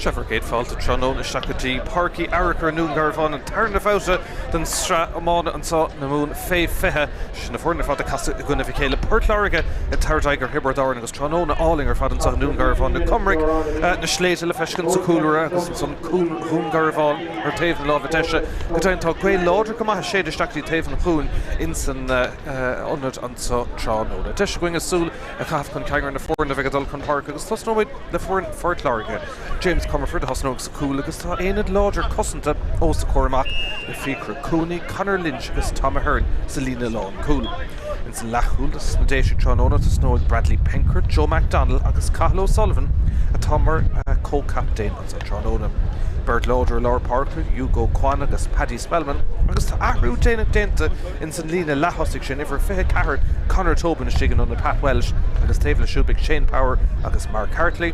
Sea, bhur gcéad fáilte tráthnóna isteach go dtí Páirc Uí Fhearchair i nDún Garbhán, an tarna babhta den tsraith iomána anseo na Mumhan fé 20. Sin na foirne ar fad ag casadh i gcoinnibh a chéile. Port Láirge ag tabhairt aghaidh ar Thiobraid Árann agus tráthnóna álainn ar fad anseo i nDún Garbhán. Na Comaraigh, na sléibhte le feiscint sa chúlra agus ansan Cuan Dhún Garbhán ar taobh na láimhe deise. Go deimhin tá gaoth láidir go maith ag séideadh isteach go dtí taobh an chuain insan ionad anseo tráthnóna. Deis againne súil a chaitheamh chun cinn ar na foirne a bheidh ag dul chun páirce agus tosnóimid le foireann Phort Láirge. James Comerford a thosnóidh sa chúl agus tá aonad láidir cosanta os a chomhair amach le Fiachra Cooney, Conor Lynch agus Tom Ahern sa líne lánchúil. Ins an leathchúl dos na Déisigh tráthnóna tosnóidh Bradley Penkert, Joe McDonnell agus Cathal O'Sullivan atá mar chomhchaptaen anseo tráthnóna. Beirt láidir i lár páirce, Hugo Quan agus Paddy Spellman agus tá athrú déanach déanta ins an líne leath-thosaigh sin, uimhir 24 Conor Tobin istigh in ionad Pat Walsh agus taobh leis siúd beidh Shane Power agus Mark Hartley.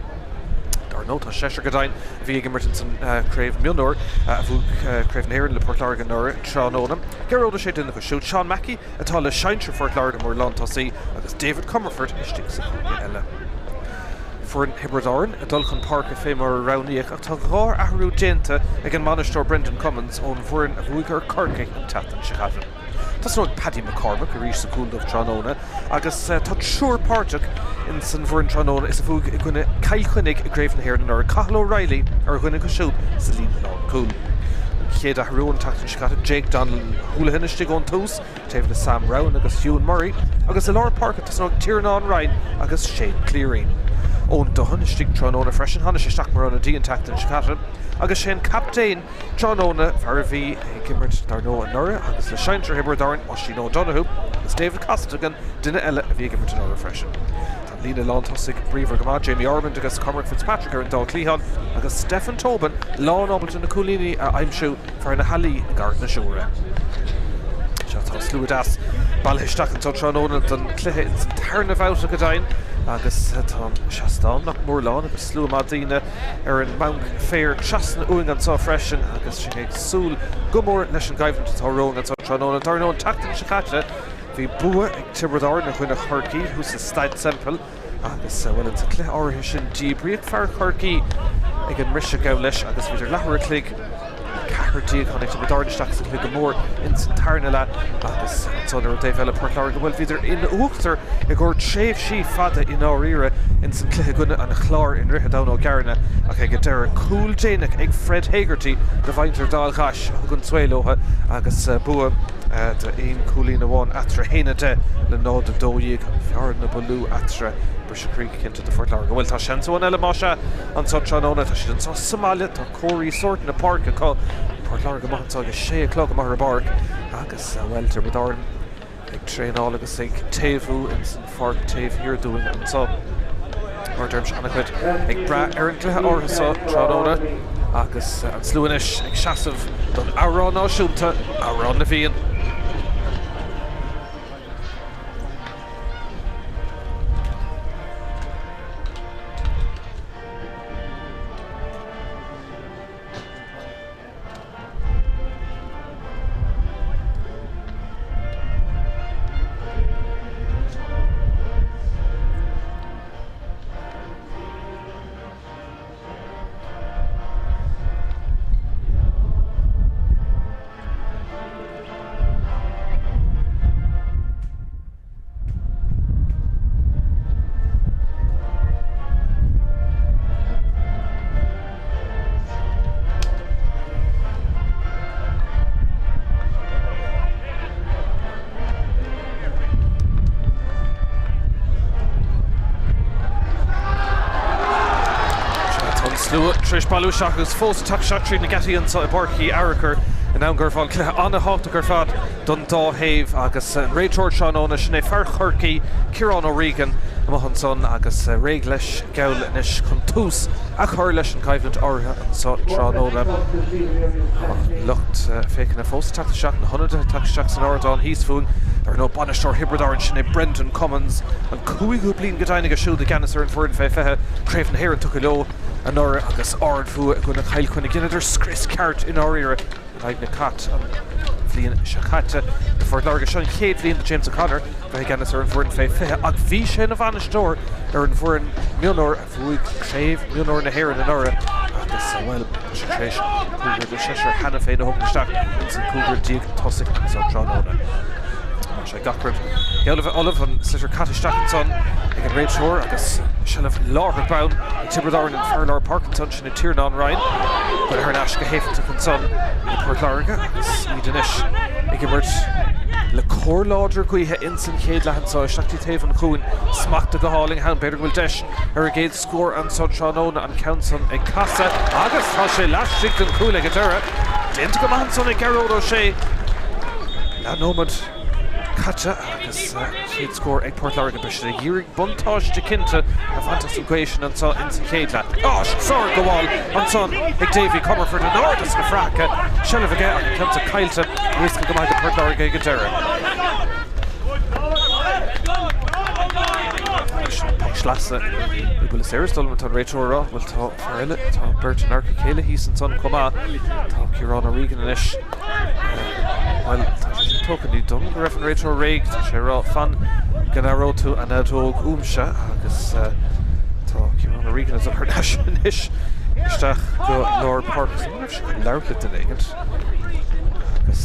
Dar ndóigh tá seisear go deimhin a bhí ag imirt ins an Craobh Mionúr a bhuaigh Craobh na hÉireann le Port Láirge anuraidh tráthnóna. Gearóid Ó Sé duine acu siúd, Seán Mackey atá le sinsir Phort Láirge mar lántosaí agus David Comerford istigh sa chúinne eile. Foireann Thiobraid Árann ag dul chun páirce fé mar a roghnaíodh ach tá dhá athrú déanta ag an mbainisteoir Brendan Cummins ón bhfoireann a bhuaigh ar Chorcaigh an tseachtain seo caite. Tosnóidh Paddy McCormack arís sa chúl dóibh tráthnóna agus tá triúr páirteach ins an bhfoireann tráthnóna is a bhuaigh i gcoinne Chill Chainnigh i gCraobh na hÉireann anuraidh, Cathal O'Reilly ar dhuine acu siúd sa líne lánchúil. An chéad athrú ón tseachtain seo caite, Jake Donnellan Houlihan istigh ón tús. Taobh le Sam Rowan agus Ewan Murray, agus i lár páirce tosnóidh Tiarnán Ryan agus Shane Cleary. Eoin Duhan istigh tráthnóna freisin, tháinig sé isteach mar ionadaí an tseachtain seo caite, agus sé an captaen tráthnóna, fear a bhí ag imirt dar ndóigh anuraidh agus le sinsir Thiobraid Árann, Oisín O'Donoghue, agus David Costigan, duine eile a bhí ag imirt anuraidh freisin. Tá an líne lántosaigh bríomhar go maith, Jamie Ormond agus Cormac Fitzpatrick ar an dá chliathán, agus Stephen Tobin lán ábalta na cúilíní a aimsiú. Fear na hAillí i gCarraig na Siúire. Sea, tá slua deas bailithe isteach anseo tráthnóna don chluiche ins an tarna bhabhta go deimhin agus tá an seastán nach mór lán agus slua maith daoine ar an mbanc féir trasna uainn anseo freisin agus sinn ag súil go mór leis an gcoimhlint atá romhainn anseo tráthnóna. Dar ndóigh, an tseachtain seo caite bhí bua ag Tiobraid Árann i gcoinne Chorcaí thuas i Staid Semple. Agus, bhuel, ins an cluiche áirithe sin, díbríodh fear Chorcaí ag an mbriseadh gabh leis agus bhíodar leathuair a chloig 14. Tháinig Tiobraid Árann isteach sa chluiche go mór ins an tarna leath agus ansan ar an dtaobh eile Port Láirge, bhuel, bhíodar in uachtar i gcomhair tréimhsí fada i ndáiríre ins an cluiche i gcoinne an Chláir i nDroichead Abhann Ó gCearna ach ag an deireadh, cúl déanach ag Fred Hegarty do mhuintir Dhál gCais a thug an svae leo agus bua. D'aon chúilín amháin eatarthu, 1-10 le 0-12, an bhearna ba lú eatarthu. Briseadh croí cinnte do Phort Láirge. Bhuel, tá seans amháin eile más ea anseo tráthnóna. Tá siad anseo sa mbaile, tá comharthaí sóirt na páirce acu. Port Láirge amuigh anseo ag a sé a chlog amuigh ar an bpáirc agus, bhuel, Tiobraid Árann ag traenáil agus ag taobhú ins an pháirc taobh thiar dúinn anseo. Mar a deirimse, an-chuid ag brath ar an gcluiche áirithe seo tráthnóna agus an slua anois ag seasamh don amhrán náisiúnta, Amhrán na bhFiann. Slua tar éis bailiú isteach agus fós ag teacht isteach tríd na geataí anseo i bPáirc Uí Fhearchair i nDún Garbhán. Cluiche an-thábhachtach ar fad don dá thaobh agus an réiteoir tráthnóna, sin é fear Chorcaí, Ciarán O'Regan, amuigh ansan agus réidh leis gabháil anois chun tús a chur leis an gcoimhlint áirithe anseo tráthnóna. Tá lucht féachana fós ag teacht isteach, na hionadaithe ag teacht isteach san ardán thíos fúinn. Dar ndóigh, bainisteoir Thiobraid Árann, sin é Brendan Cummins, an cúigiú bliain go deimhin aige siúd i gceannas ar an bhfoireann fé 20, Craobh na hÉireann tugtha leo anuraidh agus ardbhua i gcoinne Chill Chainnigh. Dheineadar scrios ceart i ndáiríre. in aghaidh na Cait an bhliain seo caite. Do Phort Láirge, seo an chéad bhliain do James O'Connor bheith i gceannas ar an bhfoireann fé 20 ach bhí sé ina bhainisteoir ar an bhfoireann mionúir a bhuaigh Craobh Mionúir na hÉireann anuraidh. Agus, bhuel, tá sé tar éis cúigear nó seisear cheana féin a thógaint isteach ins an gcúigear tosaigh anso tráthnóna. Tá sé gach rud geall le bheith ullamh, an sliotar caite isteach ansan ag an réiteoir agus seilbh láithreach bonn ag Tiobraid Árann, an fear lár páirce ansan, sin é Tiarnán Ryan, curtha thar n-ais go héifeachtach ansan ag Port Láirge agus iad anois ag imirt le cóir láidir gaoithe ins an chéad leath anso isteach dtí taobh an chúin, smachta go hálainn ann, b'fhéidir go bhfuil deis ar a gcéad scór anso tráthnóna, an ceann san ag casadh agus tá sé laistigh den chúl ag an deireadh. Déanta go maith ansan ag Gearóid Ó Sé. Leath nóiméad caite agus chéad scór ag Port Láirge. Beidh siad ag iarraidh buntáiste cinnte a bhaint as an ghaoth sin anso ins an chéad leath. Á, sárghabháil ansan ag Davy Comerford in airde sna fraitheacha. Seilbh aige ach an ceann san caillte. Riosca go maith do Port Láirge ag an deireadh. Anois an poc sleasa i buille saor is dóigh liom atá an réiteoir a rá. Bhuel tá fear eile, tá beirt in adharca a chéile thíos ansan chomh maith. Tá Ciarán O'Regan anois. Bhuel tá sé sin tógtha. Ní dóigh liom go raibh an réiteoir réidh. Tá sé ag rá fan go n-aireoidh tú an fheadóg uaimse agus tá Ciarán O'Regan ag dul thar n-ais anois isteach go lár páirce. An raibh sé chun labhairt le duine éigint? Agus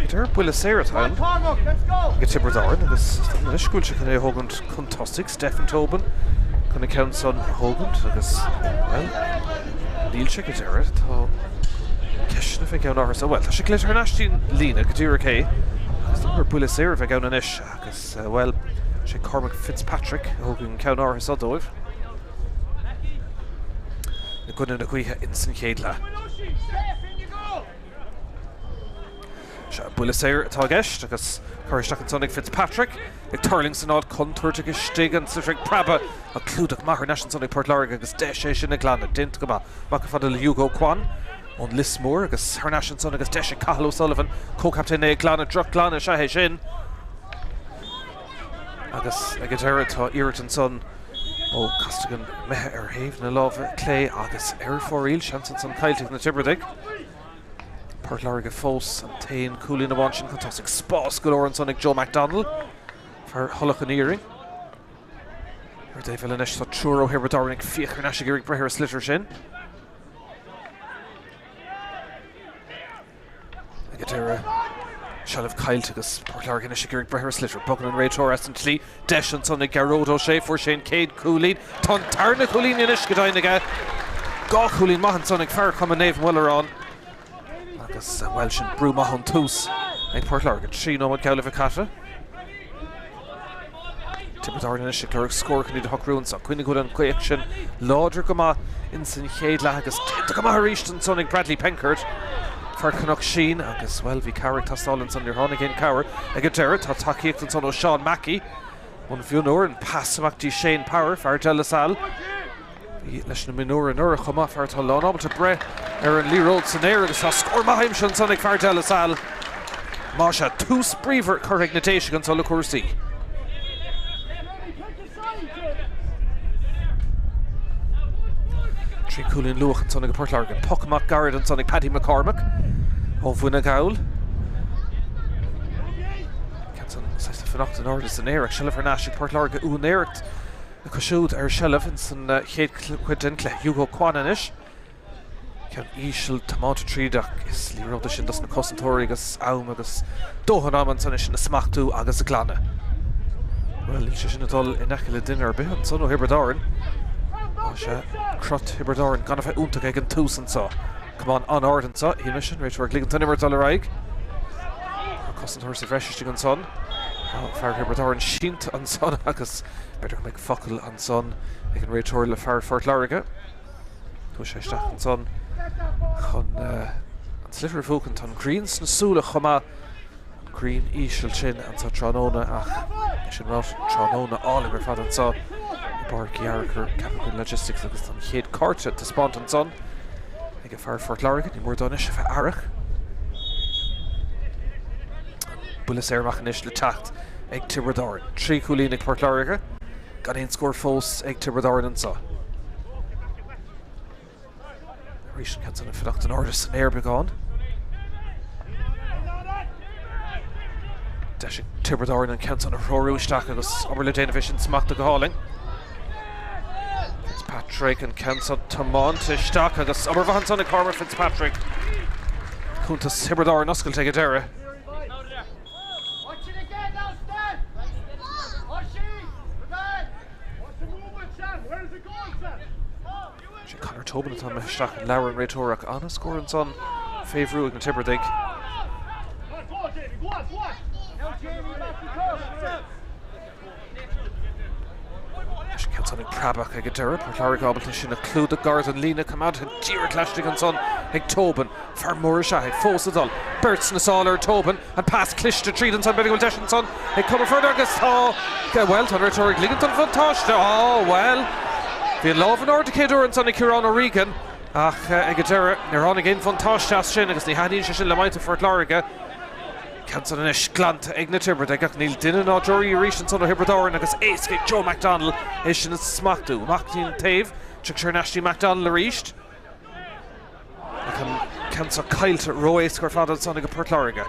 deir buille saor atá ann ag Tiobraid Árann agus anois go bhfuil sé chun é a thógaint chun tosaigh, Stephen Tobin chun an ceann san a thógaint agus, bhuel, níl sé go deireadh, tá ceisteanna fén gceann áirithe so, bhuel, tá sé glaoite thar n-ais dtí'n líne go díreach é agus dóigh gur buille saor a bheidh ann anois agus, bhuel, sé Cormac Fitzpatrick a thógann an ceann áirithe so dóibh. I gcoinne na gaoithe ins an chéad leath. Sea, buille saor atá i gceist agus curtha isteach ansan ag Fitzpatrick, ag tuirlingt san áit contúirteach istigh an sliotar ag preabadh ach clúdach maith thar n-ais ansan ag Port Láirge agus deis é sin a ghlanadh. Déanta go maith. Amach chomh fada le Hugo Quan ón Lios Mór agus thar n-ais ansan agus deis ag Cathal O'Sullivan, comhchaptaen é a ghlanadh. Droch-ghlanadh is ea é sin. Agus ag an deireadh tá iarracht ansan ó Costigan imithe ar thaobh na láimhe clé agus ar fóraoil, seans ansan caillte ag na Tiobradaigh. Port Láirge fós an t-aon chúilín amháin sin chun tosaigh. Spás go leor ansan ag Joe McDonnell, fear Thulach an Iarainn. Ar an dtaobh eile anois tá triúr ó Thiobraid Árann ag fiach thar n-ais ag iarraidh breith ar an sliotar sin. Ag an deireadh, seilbh caillte agus Port Láirge anois ag iarraidh breith ar an sliotar. Bogann an réiteoir as an tslí. Deis ansan ag Gearóid Ó Sé. Fuair sé an chéad chúilín. Tá an tarna cúilín anois go deimhin aige. Dhá chúilín maith ansan ag fear Chumann Naomh Molaráin. Agus, bhuel, sin brú maith ón tús ag Port Láirge. 3 nóiméad geall le bheith caite. Tiobraid Árann anois ag lorg scór chun iad a shocrú anso. Cuimhnigh go bhfuil an ghaoth sin láidir go maith ins an chéad leath agus déanta go maith arís ansan ag Bradley Penkert, fear Chnoc Sín, agus, bhuel, bhí cabhair ag teastáil ansan, níor tháinig aon chabhair ag an deireadh. Tá tacaíocht ansan ó Seán Mackey ón Mhionúr, an pas amach dtí Shane Power, fear De La Salle. Bhí leis na mionúir anuraidh chomh maith, fear atá lánábalta breith ar an liathróid san aer agus tá scór maith aimsithe ansan ag fear De La Salle. Más ea, tús bríomhar curtha ag na Déisigh anso le cúrsaí. Trí chúilín luath ansan ag Port Láirge. Poc amach gairid ansan ag Paddy McCormack ó Mhuine Gall. Ceann san saghas ag fanacht in airde san aer ach seilbh thar n-ais ag Port Láirge úinéireacht acu siúd ar seilbh ins an chéad chuid den chluiche. Hugo Quan anois. Ceann íseal tiomáinte tríd ach is liathróid é sin dos na cosantóirí agus am agus dóthain ama ansan é sin a smachtú agus a ghlanadh. Bhuel, níl sé sin ag dul in aice le duine ar bith ansan ó Thiobraid Árann. Tá sé crot Thiobraid Árann gan a bheith iontach ag an tús anso. Camán an-ard anso, shíl mise, an réiteoir ag ligint don imirt dul ar aghaidh. Tá cosantóir sa bhreis istigh ansan. Tá fear Thiobraid Árann sínte ansan agus b'fhéidir go mbeidh focal ansan ag an réiteoir le fear Phort Láirge. Chuaigh sé isteach ansan chun an sliotar a bhuachan. Tá an ghrian sna súile chomh maith, an ghrian íseal sin anso tráthnóna ach é sin ráite, tráthnóna álainn ar fad anso i bPáirc Uí Fhearchair, Cappoquin Logistics agus tá an chéad cárta taispeánta ansan ag fear Phort Láirge. Ní mór dó anois a bheith aireach. Buille saor amach anois le teacht ag Tiobraid Árann. 3 chúilín ag Port Láirge, gan aon scór fós ag Tiobraid Árann anseo. Arís an ceann san ag fanacht in airde san aer beagán. Deis ag Tiobraid Árann an ceann san a threorú isteach agus obair le déanamh é sin smachta go hálainn. Fitzpatrick. Fitzpatrick, an ceann seo tiomáinte isteach agus obair mhaith ansan ag Cormac Fitzpatrick. Cuntas Thiobraid Árann oscailte ag an deireadh. Sin Conor Tobin atá imithe isteach, labhair an réiteoir ach an-scór ansan fé bhrú ag na Tiobradaigh. Leis an ceann san ag preabadh ag an deireadh, Port Láirge ábalta sin a chlúdach gar don líne, coimeádta díreach laistigh ansan ag Tobin. Fear mór is ea é, fós ag dul. Beirt sna sála ar Tobin, an pas cliste tríd ansan, b'fhéidir go bhfuil deis ansan ag Comerford agus tá, bhuel, tá an réiteoir ag ligint don bhuntáiste, á, bhuel, bhí an lámh in airde chéad uair ansan ag Ciarán O'Regan ach ag an deireadh níor tháinig aon bhuntáiste as sin agus ní thaitníonn sé sin le muintir Phort Láirge. Ceann san anois glanta ag na Tiobradaigh ach níl duine ná deoraí arís ansan ó Thiobraid Árann agus éasca ag Joe McDonnell é sin a smachtú. Amach go dtí an taobh, tiocfaidh sé ar ais dtí McDonnell arís. Ach an ceann seo caillte ró-éasca ar fad ansan ag Port Láirge.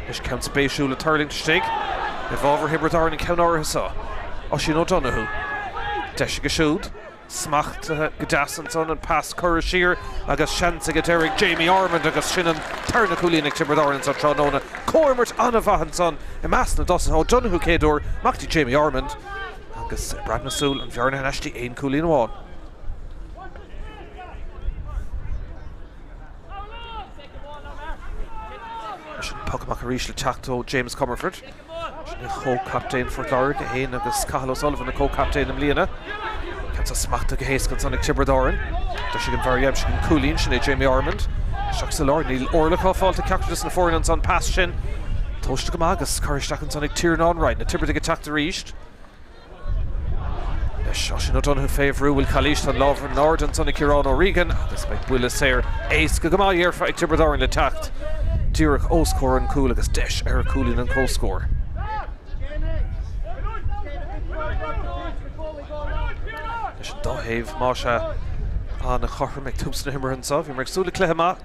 Anois ceann spéisiúil ag tuirlingt istigh i bhfabhar Thiobraid Árann an ceann áirithe seo. Oisín O'Donoghue. Deis aige siúd. Smachtaithe go deas ansan, an pas curtha siar agus seans ag an deireadh ag Jamie Ormond agus sin an tarna cúilín ag Tiobraid Árann anso tráthnóna. Comhimirt an-mhaith ansan i measc na dtosaithe. O'Donoghue chéad uair, amach dtí Jamie Ormond. Agus ag breathnú na súl, an bhearna thar n-ais dtí aon chúilín amháin. Leis an poc amach arís le teacht ó James Comerford. Sin é chomh-captaen Phort Láirge, é féin agus Cathal O'Sullivan na comh-captaein i mbliana. Ceann seo smachtaithe go héasca ansan ag Tiobraid Árann. Deis ag an bhfear a d'aimsigh an cúilín, sin é Jamie Ormond. Isteach sa lár, níl orlach á fáilt ag ceachtar de na foirne ansan. Pas sin tomhaiste go maith agus curtha isteach ansan ag Tiarnán Ryan. Na Tiobradaigh ag teacht arís. Anois Oisín O'Donoghue fé bhrú, bhfuil calaois, tá an lámh in airde ansan ag Ciarán O'Regan agus beidh buille saor éasca go maith déarfá ag Tiobraid Árann le teacht díreach os comhair an chúil agus deis ar chúilín an chomhscóir. Leis an dá thaobh, más ea, an-chothrom ag tús na himeartha anseo. Bhíomar ag súil le cluiche maith.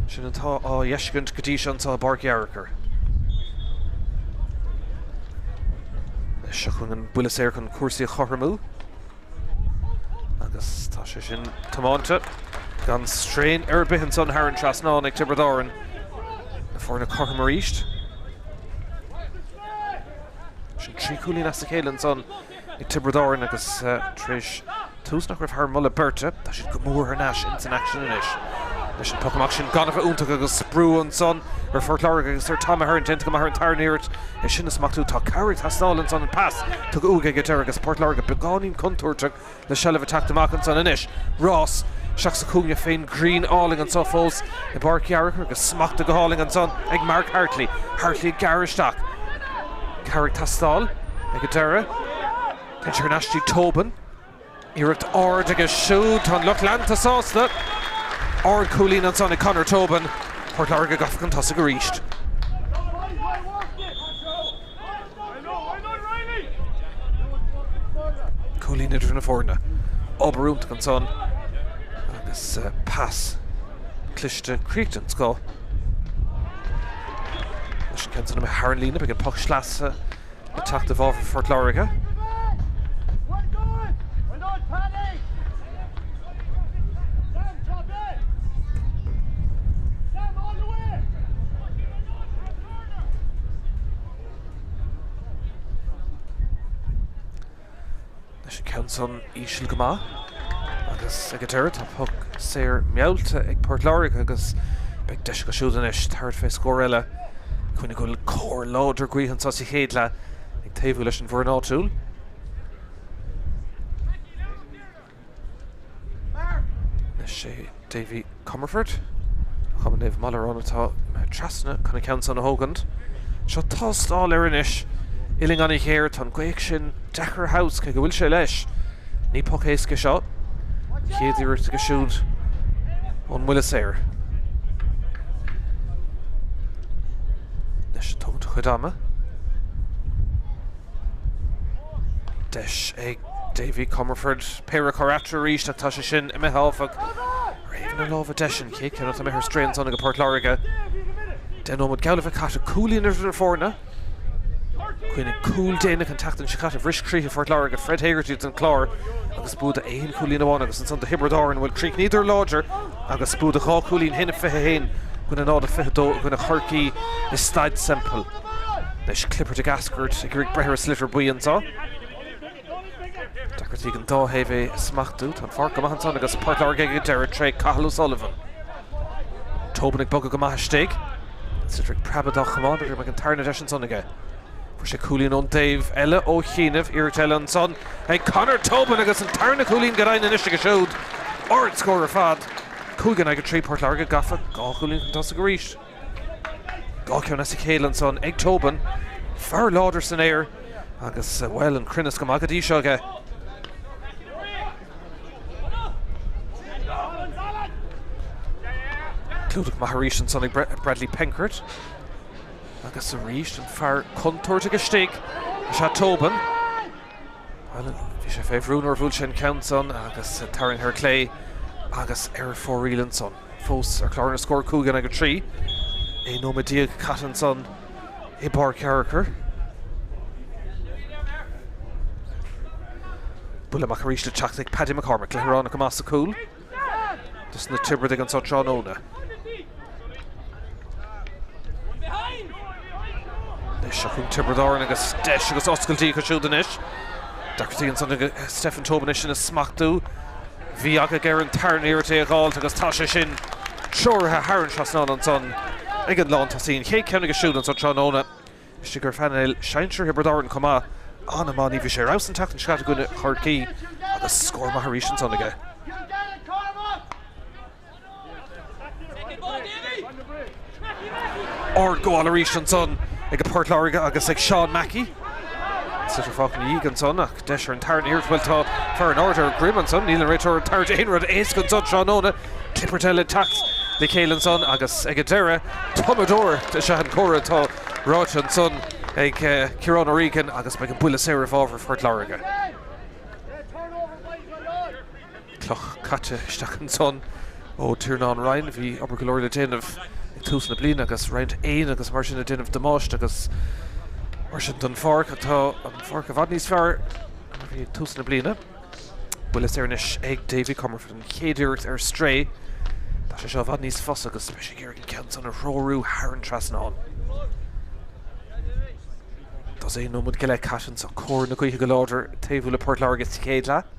Sin atá á fheiscint go dtí seo anseo i bPáirc Uí Fhearchair. Seo chugainn an buille saor chun cúrsaí a chothromú. Agus tá sé sin tiomáinte gan strain ar bith ansan thar an trasnán ag Tiobraid Árann. Na foirne cothrom arís. Sin 3 chúilín as a chéile ansan ag Tiobraid Árann agus tar éis tús nach raibh thar moladh beirte, tá siad go mór thar n-ais ins an aicsean anois. Leis an poc amach sin gan a bheith iontach agus brú ansan ar Phort Láirge agus ar Tom Ahern déanta go maith ar an tarna iarracht é sin a smachtú. Tá cabhair ag teastáil ansan an pas tugtha uaidh ag an deireadh agus Port Láirge beagáinín contúirteach le seilbh ag teacht amach ansan anois. Rás isteach sa chúinne fén ghrian álainn anso fós i bPáirc Uí Fhearchair agus smachtaithe go hálainn ansan ag Mark Hartley. Hartley ag gearradh isteach. Cabhair ag teastáil ag an deireadh. Téann sé thar n-ais dtí Tobin. Iarracht ard aige siúd. Tá an lucht leanta sásta. Ardchúilín ansan ag Conor Tobin. Port Láirge gafa chun tosaigh arís. Cúilín idir na foirne. Obair iontach ansan agus pas cliste críoch den scoth. Leis an ceann san imithe thar an líne, beidh an poc sleasa ag teacht i bhfabhar Phort Láirge. Leis an ceann san íseal go maith agus ag an deireadh tá poc saor meallta ag Port Láirge agus beidh deis acu siúd anois tabhairt fé scór eile. Cuimhnigh go bhfuil cóir láidir gaoithe anseo sa chéad leath ag taobhú leis an bhfoireann áitiúil. Anois é Davy Comerford, Cumann Naomh Molleran atá imithe trasna chun an ceann san a thógaint. Seo tástáil air anois. Uillinn an-ghéar, tá an ghaoth sin deacair a thomhas cé go bhfuil sé leis. Ní poc éasca é seo. Chéad iarracht aige siúd ón mbuille saor. Anois ag tógaint a chuid ama. Deis ag Davy Comerford péire a chur eatarthu arís ach tá sé sin imithe áfach. Ar thaobh na láimhe deise an chéad ceann atá imithe ar strae ansan ag Port Láirge. 10 nóiméad geall le bheith caite, cúilín idir na foirne. Cuimhnigh, cúl déanach an tseachtain seo caite, bhris croíthe Phort Láirge, Fred Hegarty don Chlár agus bua de aon chúilín amháin agus ansan do Thiobraid Árann, bhuel, chríochnaíodar láidir agus bua de 2 chúilín, 1-21 i gcoinne 0-22 i gcoinne Chorcaí i Staid Semple. Anois Clipper ag eascairt ag iarraidh breith ar an sliotar buí anseo. Deacrachtaí ag an dá thaobh é a smachtú. Tá an pháirc go maith ansan agus Port Láirge ag an deireadh tré Cathal O'Sullivan. Tobin ag bogadh go maith istigh. Sliotar ag preabadh dá chamán, b'fhéidir go mbeidh an tarna deis ansan aige. Fuair sé cúilín ón dtaobh eile ó chianaibh, iarracht eile ansan ag Conor Tobin agus an tarna cúilín go deimhin anois aige siúd. Ard-scór ar fad. 5 in aghaidh 3 Port Láirge gafa, 2 chúilín chun tosaigh arís. 2 cheann as a chéile ansan ag Tobin. Fear láidir san aer agus, bhuel, an cruinneas go maith go dtí seo aige. Clúdach maith arís ansan ag Bradley Penkert. Agus arís an fear contúirteach istigh is ea Tobin. Bhuel, bhí sé fé bhrú nuair a bhuail sé an ceann san agus tarraingthe ar clé agus ar fóraoil ansan. Fós ar chlár na scór 5 in aghaidh 3. 11 nóiméad caite ansan i bPáirc Fhearchair. Buille amach arís le teacht ag Paddy McCormack, liathránach amach sa chúl dos na Tiobradaigh anso tráthnóna. Anois seo chugainn Tiobraid Árann agus deis agus oscailtí acu siúd anois. Deacrachtaí ansan ag Stephen Tobin é sin a smachtú. Bhí aga aige ar an tarna iarracht é a dh'fháilt agus tá sé sin treoraithe thar an trasnán ansan ag an lántosaí. An chéad cheann aige siúd anso tráthnóna. Istigh ar phainéal sinsir Thiobraid Árann chomh maith. An-iománaí, bhí sé ar fheabhas an tseachtain seo caite i gcoinne Chorcaí agus scór maith arís ansan aige. Ardghabháil arís ansan ag Port Láirge agus ag Seán Mackey. Sliotar fágtha ina dhiaidh ansan ach deis ar an tarna iarracht. Bhuel tá fear in airde ar a dhroim ansan. Níl an réiteoir ag tabhairt aon rud éasca ansan tráthnóna. Clippert eile ag teacht le chéile ansan agus ag an deireadh tumadóir is ea an comhartha atá ráite ansan ag Ciarán O'Regan agus beidh an buille saor i bhfabhar Phort Láirge. Cloch caite isteach ansan ó Tiarnán Ryan. Bhí obair go leor le déanamh ag tús na bliana agus roinnt éin agus mar sin ag déanamh damáiste agus mar sin don pháirc ach tá an pháirc i bhfad níos fearr ná mar a bhí ag tús na bliana. Buille saor anois ag Davy Comerford, an chéad iarracht ar strae. Tá sé seo i bhfad níos fusa agus beidh sé ag iarraidh an ceann san a threorú thar an trasnán. Dosaen nóiméad go leith caite anso. Cóir na gaoithe go láidir ag taobhú le Port Láirge sa chéad leath.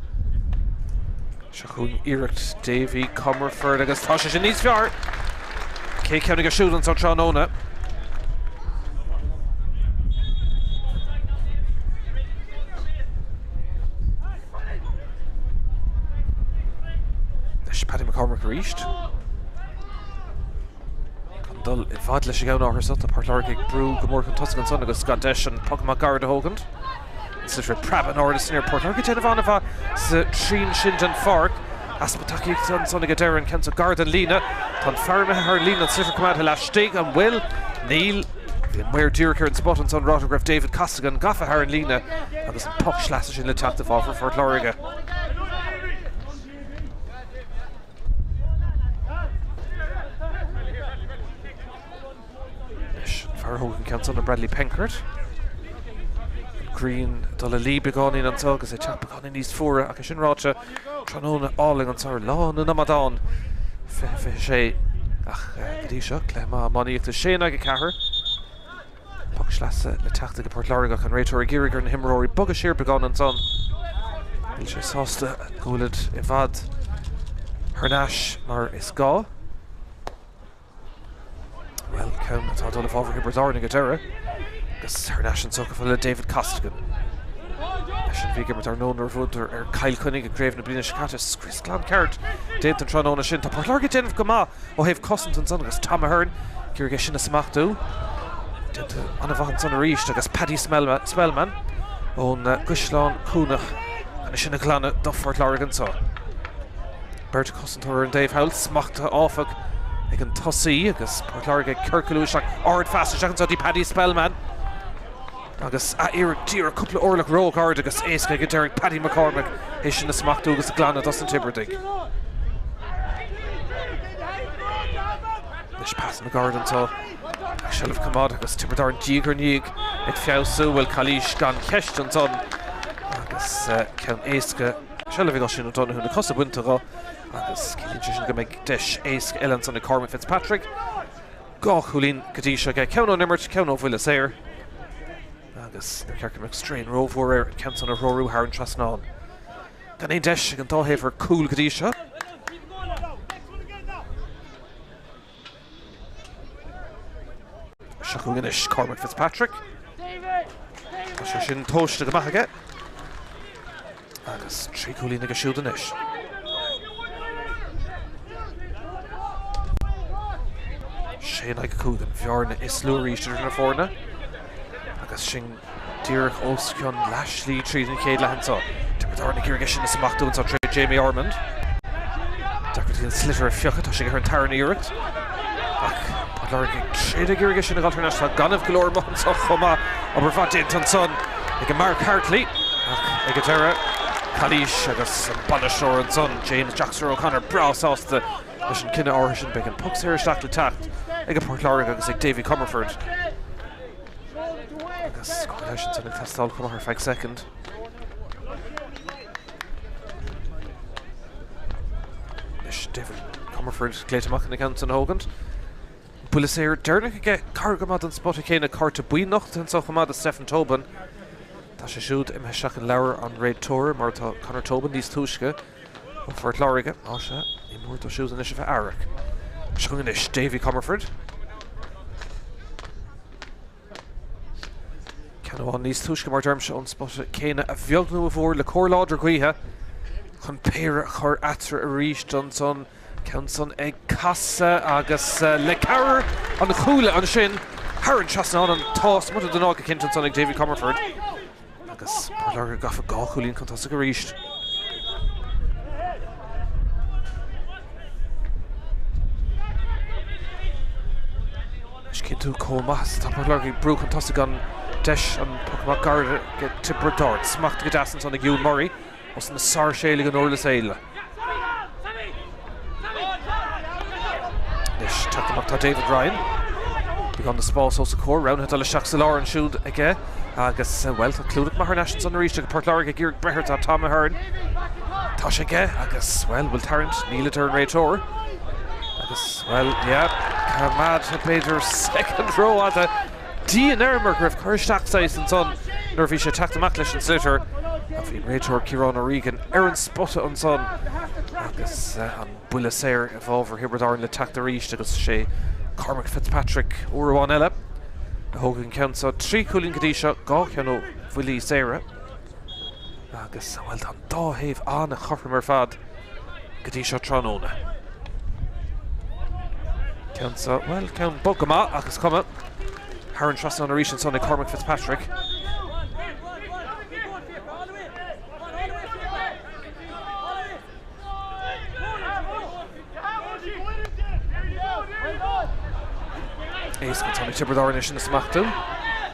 Seo chugainn iarracht Davy Comerford agus tá sé sin níos fearr! Chéad cheann aige siúd anso tráthnóna. Anois Paddy McCormack arís. Gan dul i bhfad leis an gceann áthar so, tá Port Láirge ag brú go mór chun tosaigh ansan agus gan deis an poc amach gairid a thógaint. Sliotar ag preabadh in airde san aer Port Láirge ag déanamh an-mhaith sa trian sin den pháirc. Easpa tacaíochta ansan ag an deireadh, an ceann so gar don líne. Tá an fear imithe thar an líne, an sliotar coimeádtha laistigh, an bhfuil? Níl. Bhí an maor díreach ar an spot ansan, ráite go raibh David Costigan gafa thar an líne agus an poc sleasa sin le teacht i bhfabhar Phort Láirge. Anois, an fear a thóg an ceann san ná Bradley Penkert. An ghrian ag dul i luí beagáinín anseo agus é ag teacht beagáinín níos fuaire ach é sin ráite, tráthnóna álainn anseo ar Lá na nAmadán 2026 ach go dtí seo, cluiche maith iománaíochta 6 in aghaidh 4. Poc sleasa le teacht ag Port Láirge ach an réiteoir ag iarraidh ar na himreoirí bogadh siar beagán ansan. Níl sé sásta go bhfuilid i bhfad thar n-ais mar is gá. Bhuel, ceann atá ag dul i bhfabhar Thiobraid Árann ag an deireadh agus thar n-ais anso chomh fada le David Costigan. Eisean a bhí ag imirt ar ndóigh nuair a bhuadar ar Chill Chainnigh i gcraobh na bliana seo caite. Scrios glan ceart déanta an tráthnóna sin. Tá Port Láirge ag déanamh go maith ó thaobh cosaint ansan agus Tom Ahern ag iarraidh é sin a smachtú. Déanta an-mhaith ansan arís agus Paddy Spellman ón gCaisleán Cuanach chun é sin a ghlanadh do Phort Láirge anso. Beirt chosantóir ar an dtaobh thall, smachtaithe áfach ag an tosaí agus Port Láirge ag ciorclú isteach. Ardphas isteach anso dtí Paddy Spellman. Agus a iarracht díreach cúpla orlach róghairid agus éasca ag an deireadh ag Paddy McCormack é sin a smachtú agus a ghlanadh dos na Tiobradaigh. Anois pasanna gairid anseo ach seilbh coimeádta agus Tiobraid Árann diaidh ar ndiaidh ag feabhsú. Bhuel, calaois gan cheist ansan agus ceann éasca seilbh ag Oisín O'Donoghue, na cosa bainte dho agus ciallaíonn sé sin go mbeidh deis éasca eile ansan ag Cormac Fitzpatrick. 2 chúilín go dtí seo aige, ceann ón imirt, ceann ó bhuille saor agus níor cheart go mbeadh strain rómhór air an ceann san a threorú thar an trasnán. Gan aon deis ag an dá thaobh ar cúl go dtí seo. Seo chugainn anois Cormac Fitzpatrick. Tá sé sin tomhaiste go maith aige. Agus 3 chúilín aige siúd anois. Sé in aghaidh 5 an bhearna is lú arís idir na foirne. Agus sin díreach os cionn leath slí tríd an chéad leath anseo. Tiobraid Árann ag iarraidh é sin a smachtú anseo tré Jamie Ormond. Deacrachtaí an sliotar a phiocadh, tá sé aige ar an tarna iarracht. Ach Port Láirge ag troid ag iarraidh é sin a dhul thar n-ais. Tá gaineamh go leor amuigh anseo chomh maith. Obair mhaith déanta ansan ag Mark Hartley. Ach ag an deireadh, calaois agus an bainisteoir ansan, James Joxer O'Connor, breá sásta leis an cinneadh áirithe sin. Beidh an poc saor isteach le teacht ag Port Láirge agus ag Davy Comerford. Agus cóir leighis ansan ag teastáil chomh maith ar feadh soicind. Anois David Comerford glaoite amach chun an ceann san a thógaint. Buille saor deireanach aige, gar go maith don spota céanna, cárta buí nochtaithe anseo chomh maith do Stephen Tobin. Tá sé siúd imithe isteach in leabhar an réiteora mar atá Conor Tobin níos túisce ó Phort Láirge. Á sea, ní mór dó siúd anois a bheith aireach. Seo chugainn anois Davy Comerford. Ceann amháin níos túisce mar deirimse ón spota céanna a bheag nó a mhór le cóir láidir gaoithe chun péire a chur eatarthu arís ansan. Ceann san ag casadh agus le cabhair an chúil ansin thar an trasnán an t-ádh smut den ádh go cinnte ansan ag Davy Comerford agus Port Láirge gafa 2 chúilín chun tosaigh arís. Is cinnte chomh maith is atá Port Láirge ag brú chun tosaigh gan deis an poc amach gairid ag Tiobraid Árann. Smachtaithe go deas ansan ag Ewan Murray. Os na Sáirséalaigh an uirlis eile. Anois teacht amach tá David Ryan. Beagán de spás os a chomhair, roghnaithe dul isteach sa lár ansiúd aige agus, bhuel, tá clúdach maith thar n-ais ansan arís ag Port Láirge ag iarraidh breith air tá Tom Ahern. Tá sé aige agus, bhuel, bhfuil tarraingt? Níl a deir an réiteoir. Agus, bhuel, yeah, coimeád b'fhéidir soicind rófhada. Dian air mar go raibh cur isteach saghas ansan nuair a bhí sé ag teacht amach leis an sliotar ach bhí an réiteoir Ciarán O'Regan ar an spota ansan agus an buille saor i bhfabhar Thiobraid Árann le teacht arís agus sé Cormac Fitzpatrick uair amháin eile a thóg an ceann seo. 3 chúilín go dtí seo, 2 cheann ó bhuillí saora agus, bhuel, tá an dá thaobh an-chothrom ar fad. go dtí seo tráthnóna. Ceann seo, bhuel, ceann bog go maith ach is cuma. Thar an trasnán arís ansan ag Cormac Fitzpatrick. Éasca ansan ag Tiobraid Árann é sin a smachtú.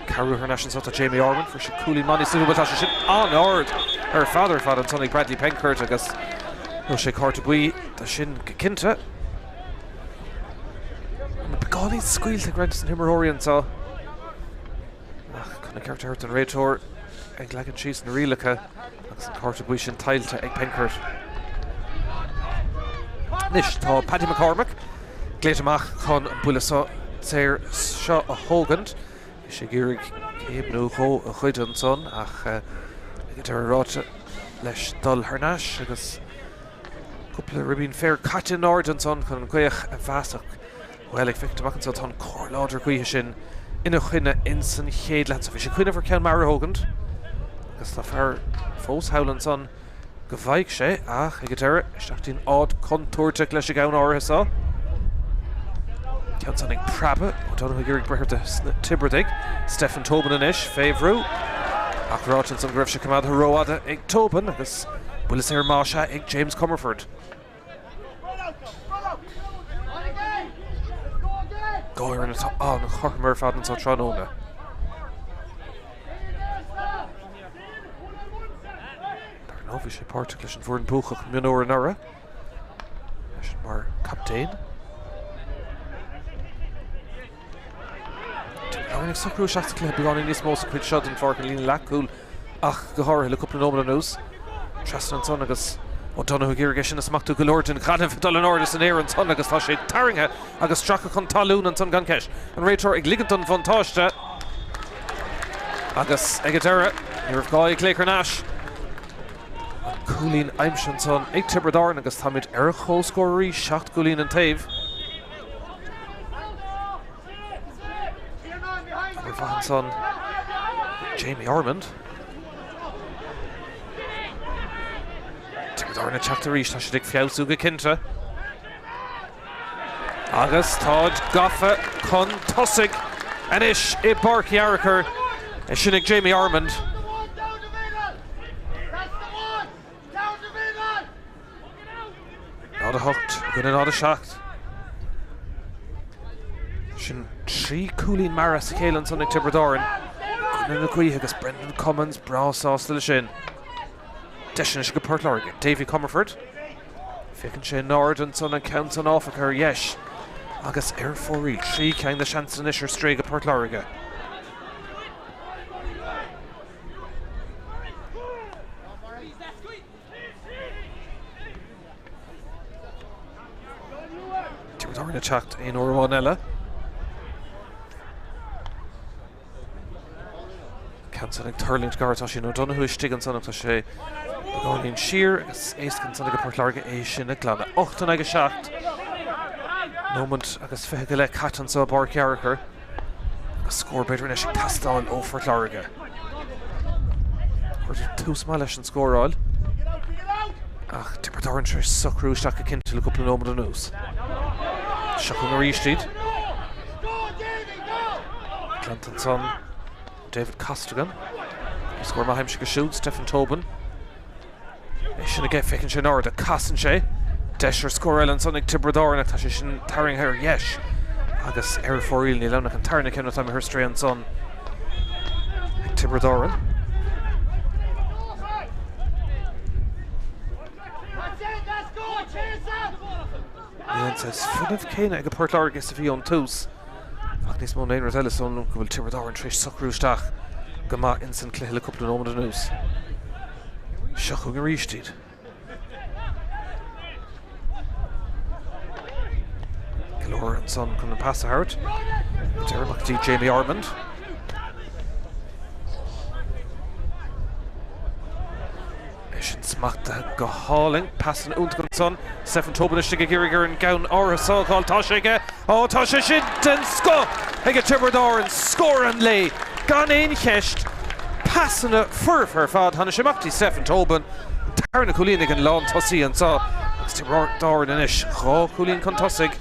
Cabhrú thar n-ais anso tá Jamie Ormond, fuair sé cúilín maith níos luaithe, bhuel tá sé sin an-ard ar fad ar fad ansan ag Bradley Penkert agus gheobhaidh sé cárta buí do sin go cinnte. Beagáinín scaoilte ag roinnt de na himreoirí anseo ach chun an ceart a thabhairt don réiteoir ag leagan síos na rialacha agus an cárta buí sin tuillte ag Penkert. Anois tá Paddy McCormack glaoite amach chun an buille saor seo a thógaint. Bhí sé ag iarraidh céim nó dhó a ghoid ansan ach ag an deireadh ráite leis dul thar n-ais agus cúpla ribín féir caite in airde ansan chun an ghaoth a mheas ach bhuel ag féachaint amach anseo tá an cóir láidir gaoithe sin ina choinne ins an chéad leath. So bhí sé ag cuimhneamh ar cheann mear a thógaint agus tá fear fós thall ansan go bhfaighidh sé ach ag an deireadh isteach dtí'n áit contúirteach leis an gceann áirithe seo. Ceann san ag preabadh, O'Donoghue ag iarraidh breith air do na Tiobradaigh. Stephen Tobin anois fé bhrú ach ráite ansan go raibh sé coimeádtha rófhada ag Tobin agus buille saor más ea ag James Comerford. Dá fhoireann atá an-chothrom ar fad anseo tráthnóna. Dar ndóigh, bhí sé páirteach leis an bhfoireann buacach mionúr anuraidh, eisean mar captaen. ag socrú isteach sa chluiche beagáinín níos mó sa chuid seo den pháirc, an líne leathchúil ach go háirithe le cúpla nóiméad anuas. Trasna ansan agus O'Donoghue ag iarraidh é sin a smachtú, go leor den ghaineamh ag dul in airde san aer ansan agus tá sé tarraingthe agus stractha chun talún ansan gan ceist. An réiteoir ag ligint don bhuntáiste agus ag an deireadh ní raibh gá é a ghlaoch thar n-ais. An cúilín aimsithe ansan ag Tiobraid Árann agus táimid ar comhscór arís, 7 gcúilín an taobh. Obair mhaith ansan Jamie Ormond. Tiobraid Árann ag teacht arís, tá siad ag feabhsú go cinnte. Agus táid gafa chun tosaigh anois i bPáirc Uí Fhearchair. É sin ag Jamie Ormond. 0 8 i gcoinne 0 7. Sin 3 cúilín meara as a chéile ansan ag Tiobraid Árann. I gcoinne na gaoithe agus Brendan Cummins breá sásta leis sin. Deis anois ag Port Láirge. Davy Comerford. Féachann sé in airde ansan an ceann san áfach ar dheis agus ar fóraoil. 3 ceann de sheansanna anois ar strae go Port Láirge. Tiobraid Árann ag teacht aon uair amháin eile. Ceann san ag tuirlingt gar, tá Oisín O'Donoghue istigh ansan ach tá sé beagáinín siar agus éasca ansan ag Port Láirge é sin a ghlanadh. 8 in aghaidh 7. Nóimint agus 20 go leith caite anso i bPáirc Fhearchair. Agus scór b'fhéidir anois ag teastáil ó Phort Láirge. Cuirtear tús maith leis an scóráil. Ach Tiobraid Árann tar éis socrú isteach go cinnte le cúpla nóiméad anuas. Seo chugainn arís iad. Glanta ansan David Costigan. Scór maith aimsithe siúd, Stephen Tobin. É sin aige, féachann sé in airde, casann sé. Deis ar scór eile ansan ag Tiobraid Árann ach tá sé sin tarraingthe ar dheis agus ar fóraoil. Níl ann ach an tarna ceann atá imithe ar strae ansan ag Tiobraid Árann. Níl an saghas fuinnimh céanna ag Port Láirge is a bhí ón tús ach níos mó ná aon rud eile is dóigh liom go bhfuil Tiobraid Árann tar éis socrú isteach go maith ins an cluiche le cúpla nóiméad anuas. Seo chugainn arís iad. Go leor ansan chun an pas a thabhairt. Deireadh amach go dtí Jamie Ormond. É sin smachtaithe go hálainn. Pasanna iontach ansan. Stephen Tobin istigh ag iarraidh ar an gceann áirithe seo a fháil. Tá sé aige. Ó, tá sé sin den scoth ag Tiobraid Árann. Scór an lae, gan aon cheist. Pasanna foirfe ar fad. Tháinig sé amach dtí Stephen Tobin. An tarna cúilín ag an lántosaí anseo. Agus Tiobraid Árann anois 2 chúilín chun tosaigh.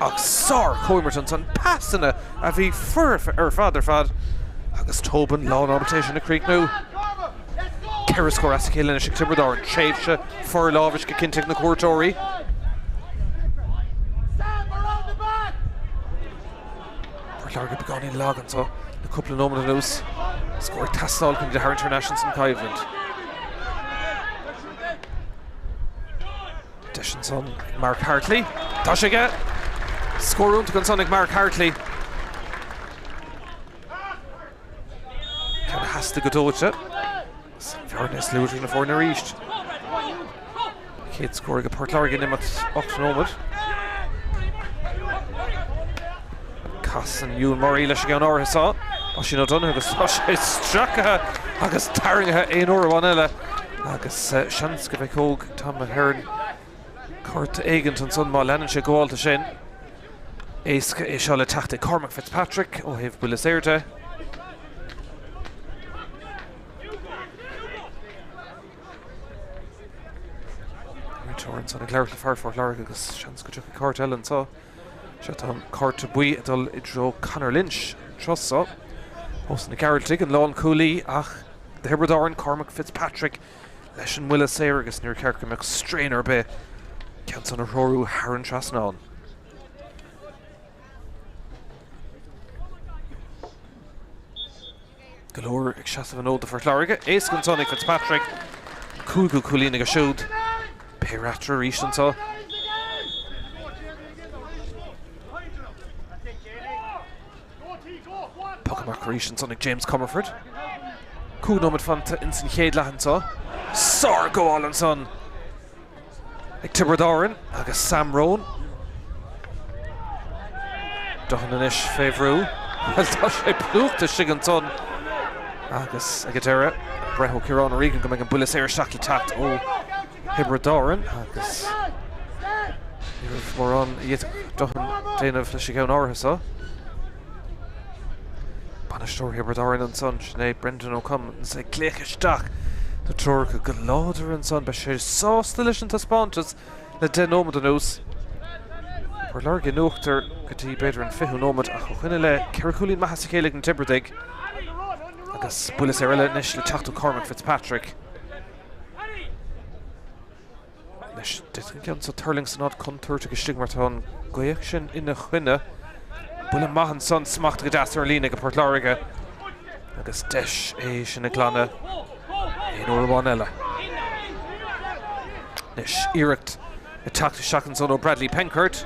Ach sár-chomhimirt ansan, pasanna a bhí foirfe ar fad ar fad agus Tobin lán ábalta é sin a chríochnú. 4 scór as a chéile anois ag Tiobraid Árann, tréimhse forlámhais go cinnte ag na cuairteoirí. Port Láirge beagáinín lag anseo le cúpla nóiméad anuas. Scór ag teastáil chun iad a tharraingt thar n-ais ins an choimhlint. Deis ansan ag Mark Hartley. Tá sé aige! Scór iontach ansan ag Mark Hartley. Ceann a theastaigh go dóite. An bhearna is lú idir na foirne arís. Chéad scór ag Port Láirge in imeacht 8 nóiméad. Casann Ewan Murray leis an gceann áirithe seo. Oisín O'Donoghue agus tá sé stractha agus tarraingthe aon uair amháin eile agus seans go bhfeiceoidh Tom Ahern cárta éigint ansan má leanann sé gabhálta sin. Éasca é seo le teacht ag Cormac Fitzpatrick ó thaobh buille saor de. Réiteoir ansan ag labhairt le fear Phort Láirge agus seans go dtiocfaidh cárta eile anseo. Seo tá an cárta buí ag dul i dtreo Conor Lynch an tráth seo. Ós na Gearaltaigh an lánchúlaí ach do Thiobraid Árann Cormac Fitzpatrick leis an mbuille saor agus níor cheart go mbeadh straon ar bith ceann san a threorú thar an trasnán. Go leor ag seasamh an fhóid do Phort Láirge. Éasca ansan ag Fitzpatrick. Cúigiú cúilín aige siúd. Péire eatarthu arís anseo. Poc amach arís ansan ag James Comerford. 5 nóiméad fanta ins an chéad leath anso. Sárghabháil ansan ag Tiobraid Árann agus Sam Rowan. Duffin anois fé bhrú. Bhuel tá sé plúchta istigh ansan agus ag an deireadh, breitheamh Ciarán O'Regan go mbeidh an buille saor isteach le teacht ó Thiobraid Árann agus ní raibh mórán a d'fhéadfadh Duffin déanamh leis an gceann áirithe seo. Bainisteoir Thiobraid Árann ansan, sin é Brendan O'Cummins ag glaoch isteach na treoracha go láidir ansan. Beidh sé sásta leis an taispeántas le 10 nóiméad anuas. Port Láirge in uachtar go dtí b'fhéidir an 20ú nóiméad ach ó shin i leith, ceithre chúilín maithe as a chéile ag na Tiobradaigh agus buille saor eile anois le teacht ó Cormac Fitzpatrick. Anois, d'fhéadfadh an ceann seo tuirlingt san áit contúirteach istigh mar tá an ghaoth sin ina choinne. Buille maith ansan, smachtaithe go deas ar an líne ag Port Láirge agus deis é sin a ghlanadh aon uair amháin eile. Anois, iarracht ag teacht isteach ansan ó Bradley Penkert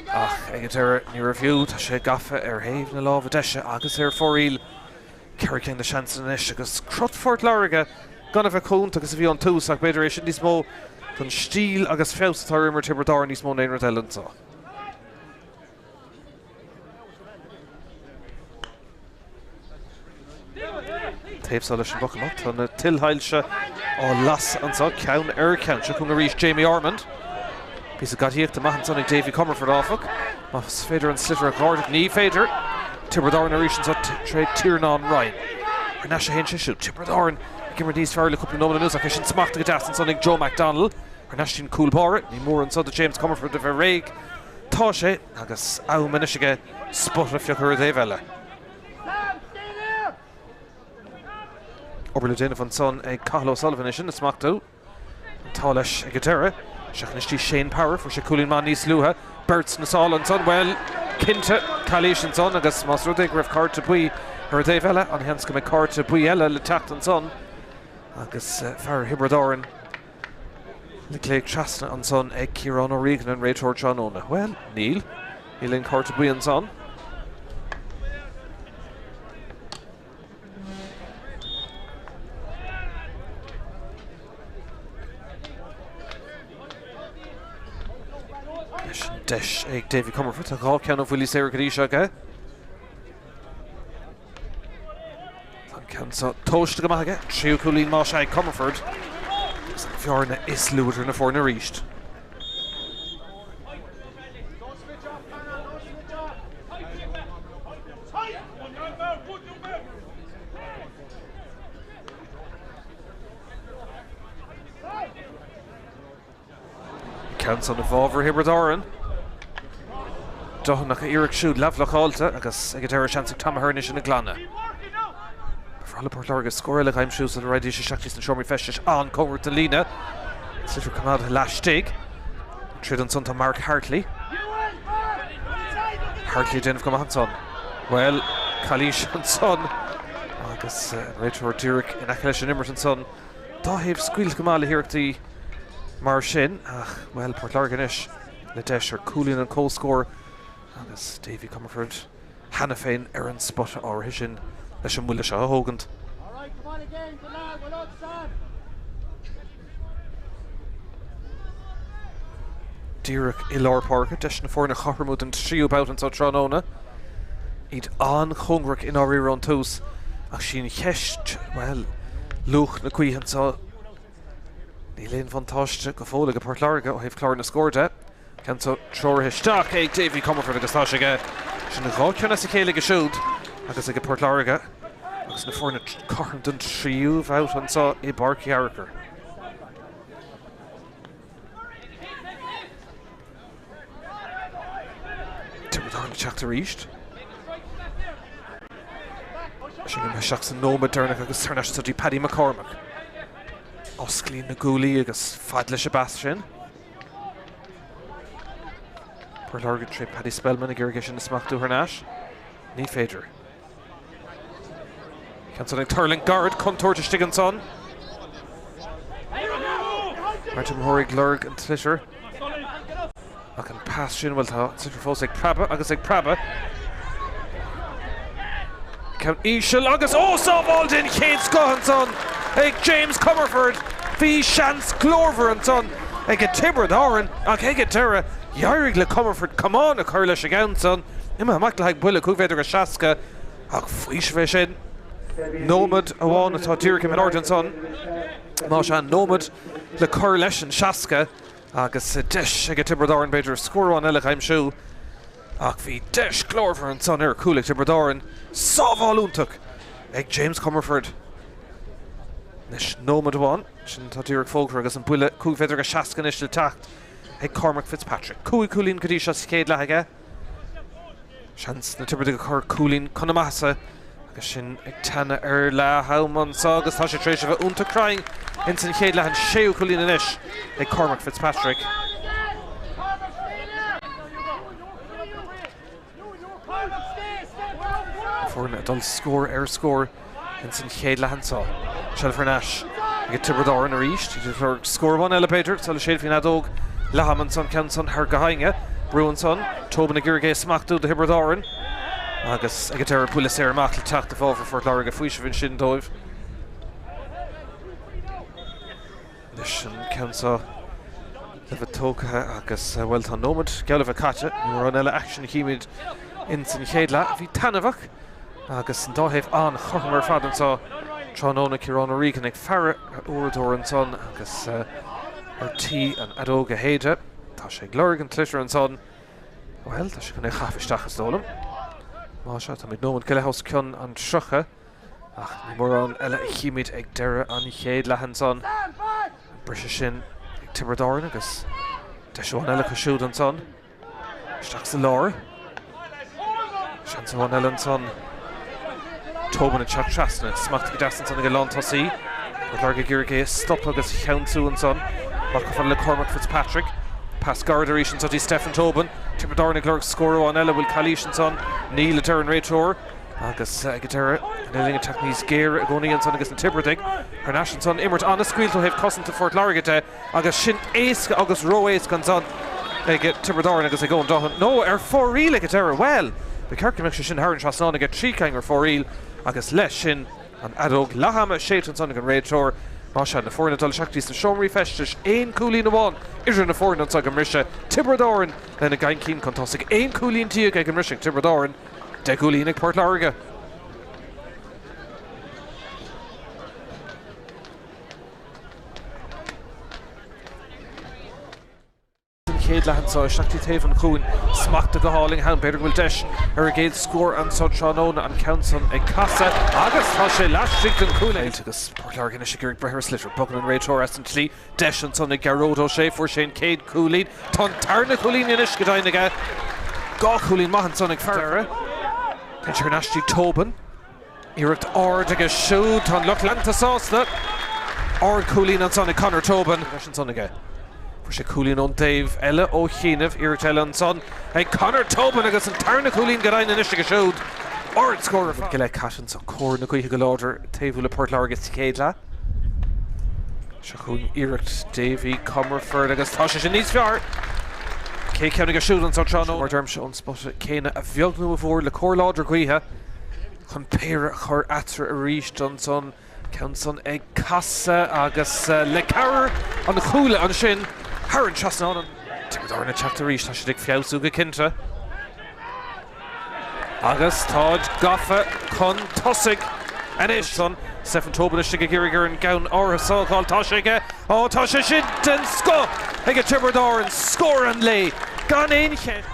ach ag an deireadh níorbh fhiú, tá sé gafa ar thaobh na láimhe deise agus ar fóraoil. 4 cinn de sheansanna anois agus crot Phort Láirge gan a bheith chomh hiontach is a bhí ón tús ach b'fhéidir é sin níos mó don stíl agus feabhas atá ar imirt Thiobraid Árann níos mó ná aon rud eile anseo. Taobh seo leis an bpoc amach, tá na tuilshoilse á lasadh anseo, ceann ar cheann. Seo chugainn arís Jamie Ormond. Píosa gadaíochta maith ansan ag Davy Comerford, áfach. Más féidir an sliotar a dh'ardú, ní féidir. Tiobraid Árann arís anseo tré Tiarnán Ryan. Thar n-ais a théann sé siúd. Tiobraid Árann ag imirt níos fearr le cúpla nóiméad anuas ach é sin smachtaithe go deas ansan ag Joe McDonnell. Thar n-ais dtí'n cúl báire. Ní mór anso do James Comerford a bheith réidh. Tá sé, agus am anois aige spota a phiocadh ar an dtaobh eile. Obair le déanamh ansan ag Cathal O'Sullivan é sin a smachtú. An t-ádh leis ag an deireadh. Isteach anois dtí Shane Power. Fuair sé cúilín maith níos luaithe. Beirt sna sála ansan. Bhuel, cinnte, calaois ansan agus más rud é go raibh cárta buí ar an dtaobh eile, an sheans go mbeidh cárta buí eile le teacht ansan agus fear Thiobraid Árann le glaoch trasna ansan ag Ciarán O'Regan, an réiteoir tráthnóna. Bhuel, níl. Níl aon chárta buí ansan. Leis an deis ag Davy Comerford, tá 2 ceann ó bhuillí saora go dtí seo aige. Tá an ceann seo tomhaiste go maith aige, tríú cúilín más ea ag Comerford. Agus an bhearna is lú idir na foirne arís. Ceann san i bhfabhar Thiobraid Árann. Duffin ach a iarracht siúd leathbhlocáilte agus ag an deireadh seans ag Tom Ahern é sin a ghlanadh. Ba bhreá le Port Láirge scór eile a aimsiú sula raghaidís isteach sna seomraí feistis an-chóngarach don líne. Sliotar coimeádtha laistigh. Tríd ansan tá Mark Hartley. Hartley ag déanamh go maith ansan. Bhuel, calaois ansan agus an réiteoir díreach in aice leis an imirt ansan. Dá thaobh scaoilte go maith le hiarrachtaí mar sin ach, bhuel, Port Láirge anois le deis ar chúilín an comhscóir agus Davy Comerford cheana féin ar an spota áirithe sin leis an mbuille seo a thógaint. Díreach i lár páirce, deis na foirne chothromú don tríú babhta anseo tráthnóna. Iad an-chóngarach i ndáiríre ón tús ach sí an cheist, bhuel, luach na gaoithe anseo. Níl aon bhuntáiste go fóill ag Port Láirge ó thaobh clár na scór de. Ceann seo treoraithe isteach ag Davy Comerford agus tá sé aige. Sin 2 cheann as a chéile aige siúd agus ag Port Láirge agus na foirne cothrom don tríú bhabhta anseo i bPáirc Uí Fhearchair. Tiobraid Árann ag teacht arís. Sin imithe isteach sa nóiméad deireanach agus thar n-ais anseo dtí Paddy McCormack. Osclaíonn na guaillí agus fad leis an bpas sin. Port Láirge tré Paddy Spellman ag iarraidh é sin a smachtú thar n-ais. Ní féidir. Ceann san ag tuirlingt gairid, contúirt istigh ansan. Beirt imreoir ag lorg an tsliotair. Ach an pas sin, bhuel tá an sliotar fós ag preabadh agus ag preabadh. Ceann íseal agus, ó, sábháil den chéad scoth ansan ag James Comerford. Bhí seans glórmhar ansan ag Tiobraid Árann ach ag an deireadh d'éirigh le Comerford camán a chur leis an gceann san. Imithe amach le haghaidh buille 5 mhéadar agus 60 ach faoiseamh é sin. Nóiméad amháin atá díreach imithe in airde ansan. Más ea, nóiméad le cur leis an 60 agus deis ag Tiobraid Árann b'fhéidir scór amháin eile a aimsiú. Ach bhí deis glórmhar ansan ar chúl ag Tiobraid Árann. Sábháil iontach ag James Comerford. Anois nóiméad amháin, sin atá díreach fógartha agus an buille 5 mhéadar agus 60 anois le teacht ag Cormac Fitzpatrick. Cúig chúilín go dtí seo sa chéad leath aige. Seans na Tiobradaigh a chur cúilín chun na maitheasa agus sin ag teannadh ar leath am anseo agus tá sé tar éis a bheith iontach cruinn ins an chéad leath, an séú cúilín anois ag Cormac Fitzpatrick. Foirne ag dul scór ar scór ins an chéad leath anseo. Seilbh thar n-ais ag Tiobraid Árann arís. Iad ag lorg scór amháin eile b'fhéidir sula séidfí an fheadóg leath ama ansan. Ceann san thar go hAinge. Brú ansan. Tobin ag iarraidh é a smachtú do Thiobraid Árann agus ag an deireadh buille saor amach le teacht i bhfabhar Phort Láirge. Faoiseamh ansin dóibh. Anois an ceann seo le bheith tógtha agus, bhuel, tá nóiméad geall le bheith caite. Ní mórán eile aicsin a chímid ins an chéad leath. Bhí taitneamhach agus an dá thaobh an-chothrom ar fad anseo tráthnóna. Ciarán O'Regan ag faire a uaireadóir ansan agus ar tí an fheadóg a shéideadh. Tá sé ag lorg an tsliotair ansan. Bhuel, tá sé chun é a chaitheamh isteach is dóigh liom. Más ea, táimid nóiméad go leith os cionn an 30. Ach ní mórán eile a chímid ag deireadh an chéad leath ansan. An briseadh sin ag Tiobraid Árann agus deis amháin eile acu siúd ansan. Isteach sa lár. Seans amháin eile ansan. Tobin ag teacht trasna. Smachtaithe go deas ansan ag an lántosaí. Port Láirge ag iarraidh é a stopadh agus a cheansú ansan. Amach chomh fada le Cormac Fitzpatrick. Pas gairid arís anso dtí Stephen Tobin. Tiobraid Árann ag lorg scór amháin eile. Bhfuil calaois ansan? Níl, a deir an réiteoir. Agus ag an deireadh, an uillinn ag teacht níos géire i gcónaí ansan agus na Tiobradaigh thar n-ais ansan. Imirt an-scaoilte ó thaobh cosanta Phort Láirge de agus sin éasca agus ró-éasca ansan ag Tiobraid Árann agus ag Eoin Dutton. Nó ar fóraoil ag an deireadh? Bhuel, ba cheart go mbeadh sé sin thar an trasnán aige, 3 ar fóraoil agus leis sin an fheadóg leath ama séidte ansan ag an réiteoir. Más ea, na foirne ag dul isteach dtí sna seomraí feistis, aon chúilín amháin idir na foirne anso ag an mbriseadh. Tiobraid Árann lena gceann chun tosaigh, 11 cúilín ag an mbriseadh ag Tiobraid Árann. 10 gcúilín ag Port Láirge. An chéad leath anseo, isteach dtí taobh an chúin, smachtaithe go hálainn ann. B'fhéidir go bhfuil deis ar a gcéad scór anseo tráthnóna, an ceann san ag casadh agus tá sé laistigh den chúl. Agus Port Láirge anois ag iarraidh breith ar a sliotar. Bogann an réiteoir as an tslí. Deis ansan ag Gearóid Ó Sé, fuair sé an chéad chúilín. Tá an tarna cúilín anois go deimhin aige. Dhá chúilín maith ansan ag fear Deireadh. Téann sé thar n-ais dtí Tobin. Iarracht ard aige siúd. Tá an lucht leanta sásta. Ard chúilín ansan ag Conor Tobin. Leis ansan aige. Fuair sé cúilín ón dtaobh eile ó chianaibh. Iarracht eile ansan ag Conor Tobin agus an tarna cúilín go deimhin anois aige siúd. Ard scór ar fad. Go leith caite anso. Cóir na gaoithe go láidir taobhú le Port Láirge sa chéad leath. Seo chugainn iarracht Davy Comerford agus tá sé sin níos fearr! Céad ceann aige siúd anso tráthnóna. Mar deirimse ón spota céanna a bheag nó a mhór le cóir láidir gaoithe chun péire a chur eatarthu arís ansan. Ceann san ag casadh agus le cabhair an chúil ansin thar an trasnán. Tiobraid Árann ag teacht arís, tá siad ag feabhsú go cinnte. Agus táid gafa chun tosaigh anois. Ansan Stephen Tobin istigh ag iarraidh ar an gceann áirithe seo a fháil. Tá sé aige. Ó, tá sé sin den scoth ag Tiobraid Árann. Scór an lae gan aon cheist.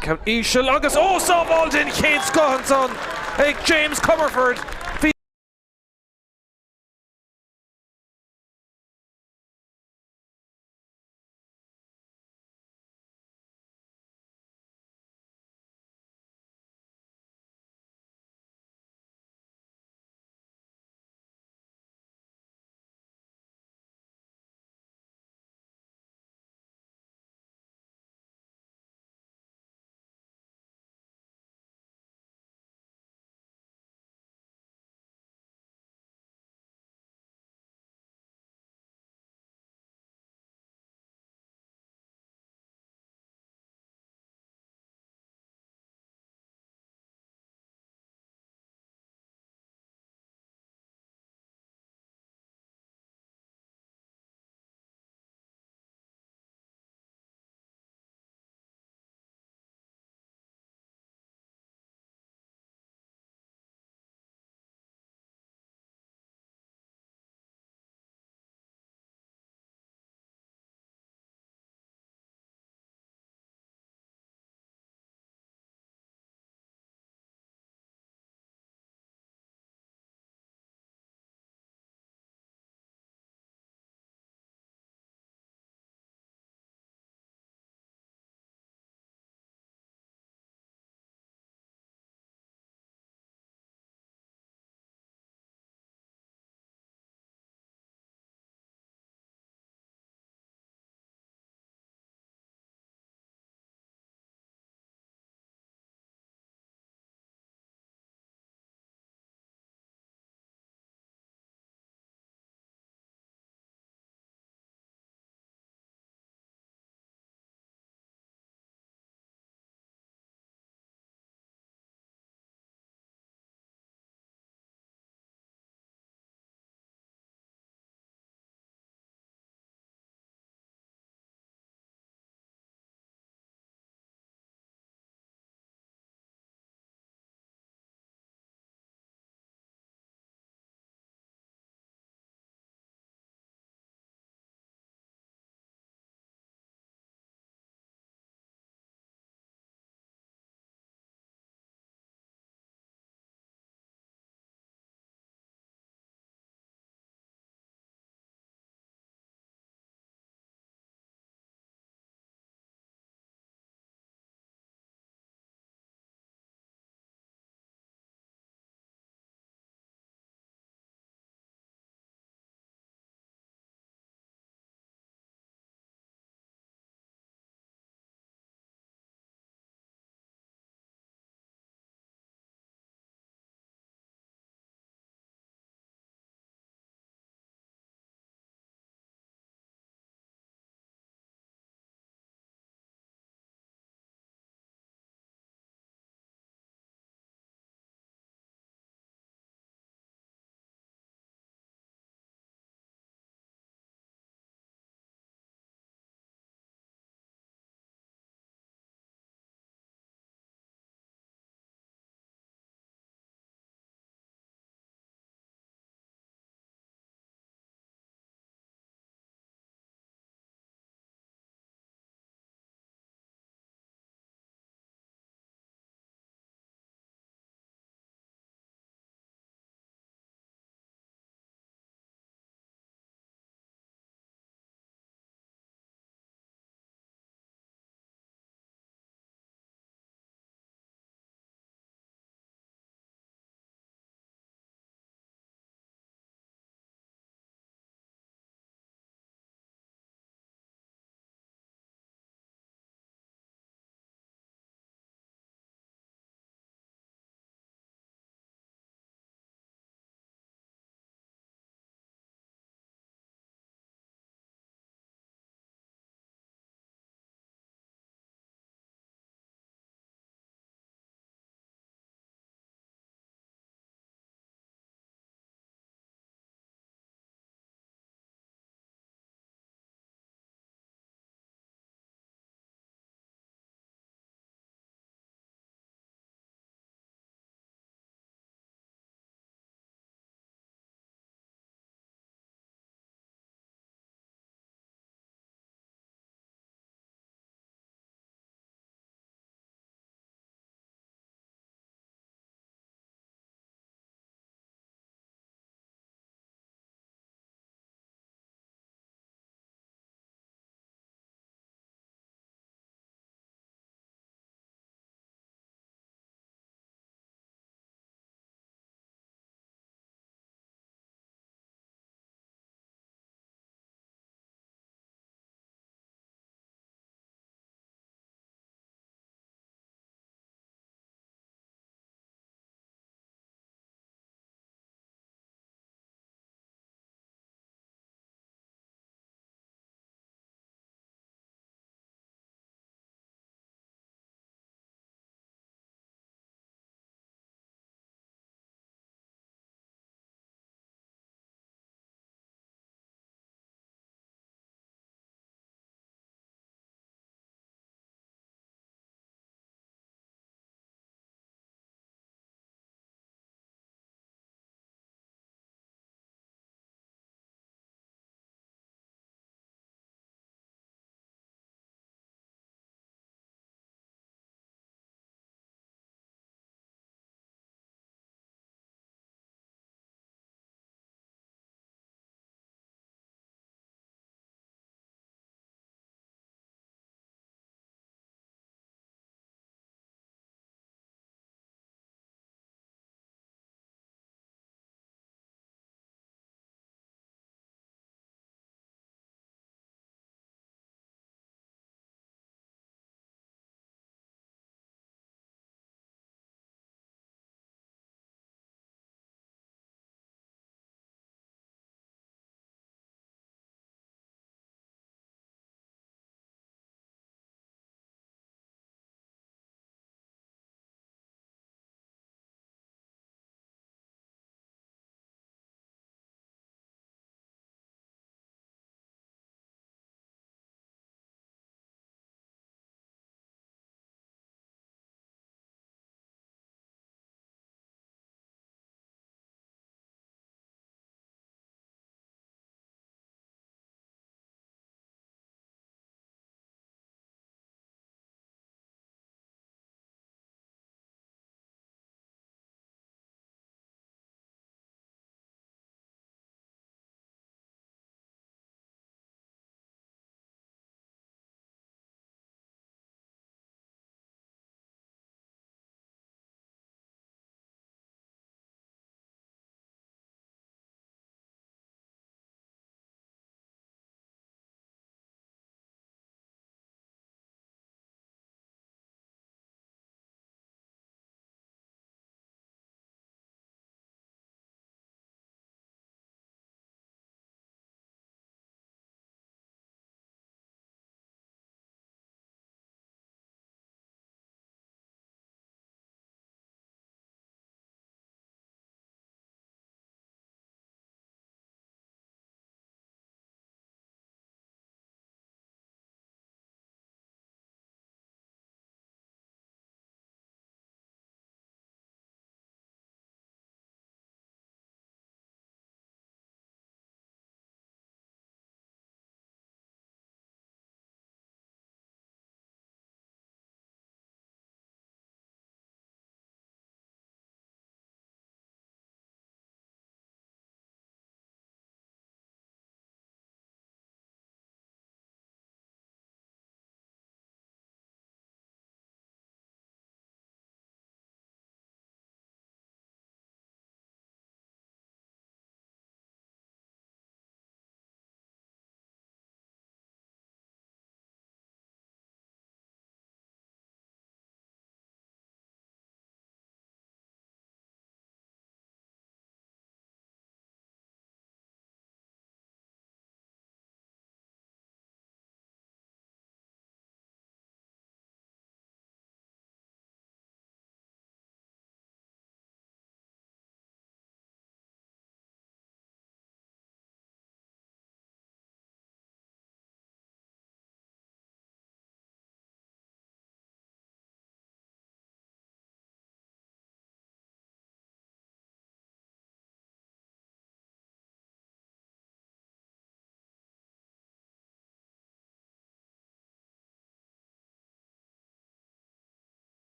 Ceann íseal agus ó, sábháil den chéad scoth ansan ag James Comerford. Bhí.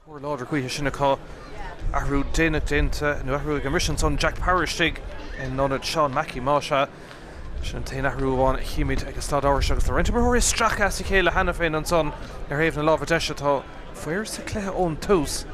Cóir láidir gaoithe sin acu. Athrú déanach déanta, nó athrú ag an mbriseadh ansan, Jack Power istigh in ionad Seán Mackey, más ea. Sin an t-aon athrú amháin a chímid ag an staid áirithe seo agus tá roinnt imreoirí ag stracadh as a chéile cheana féin ansan ar thaobh na láimhe deise. Tá faobhar sa chluiche ón tús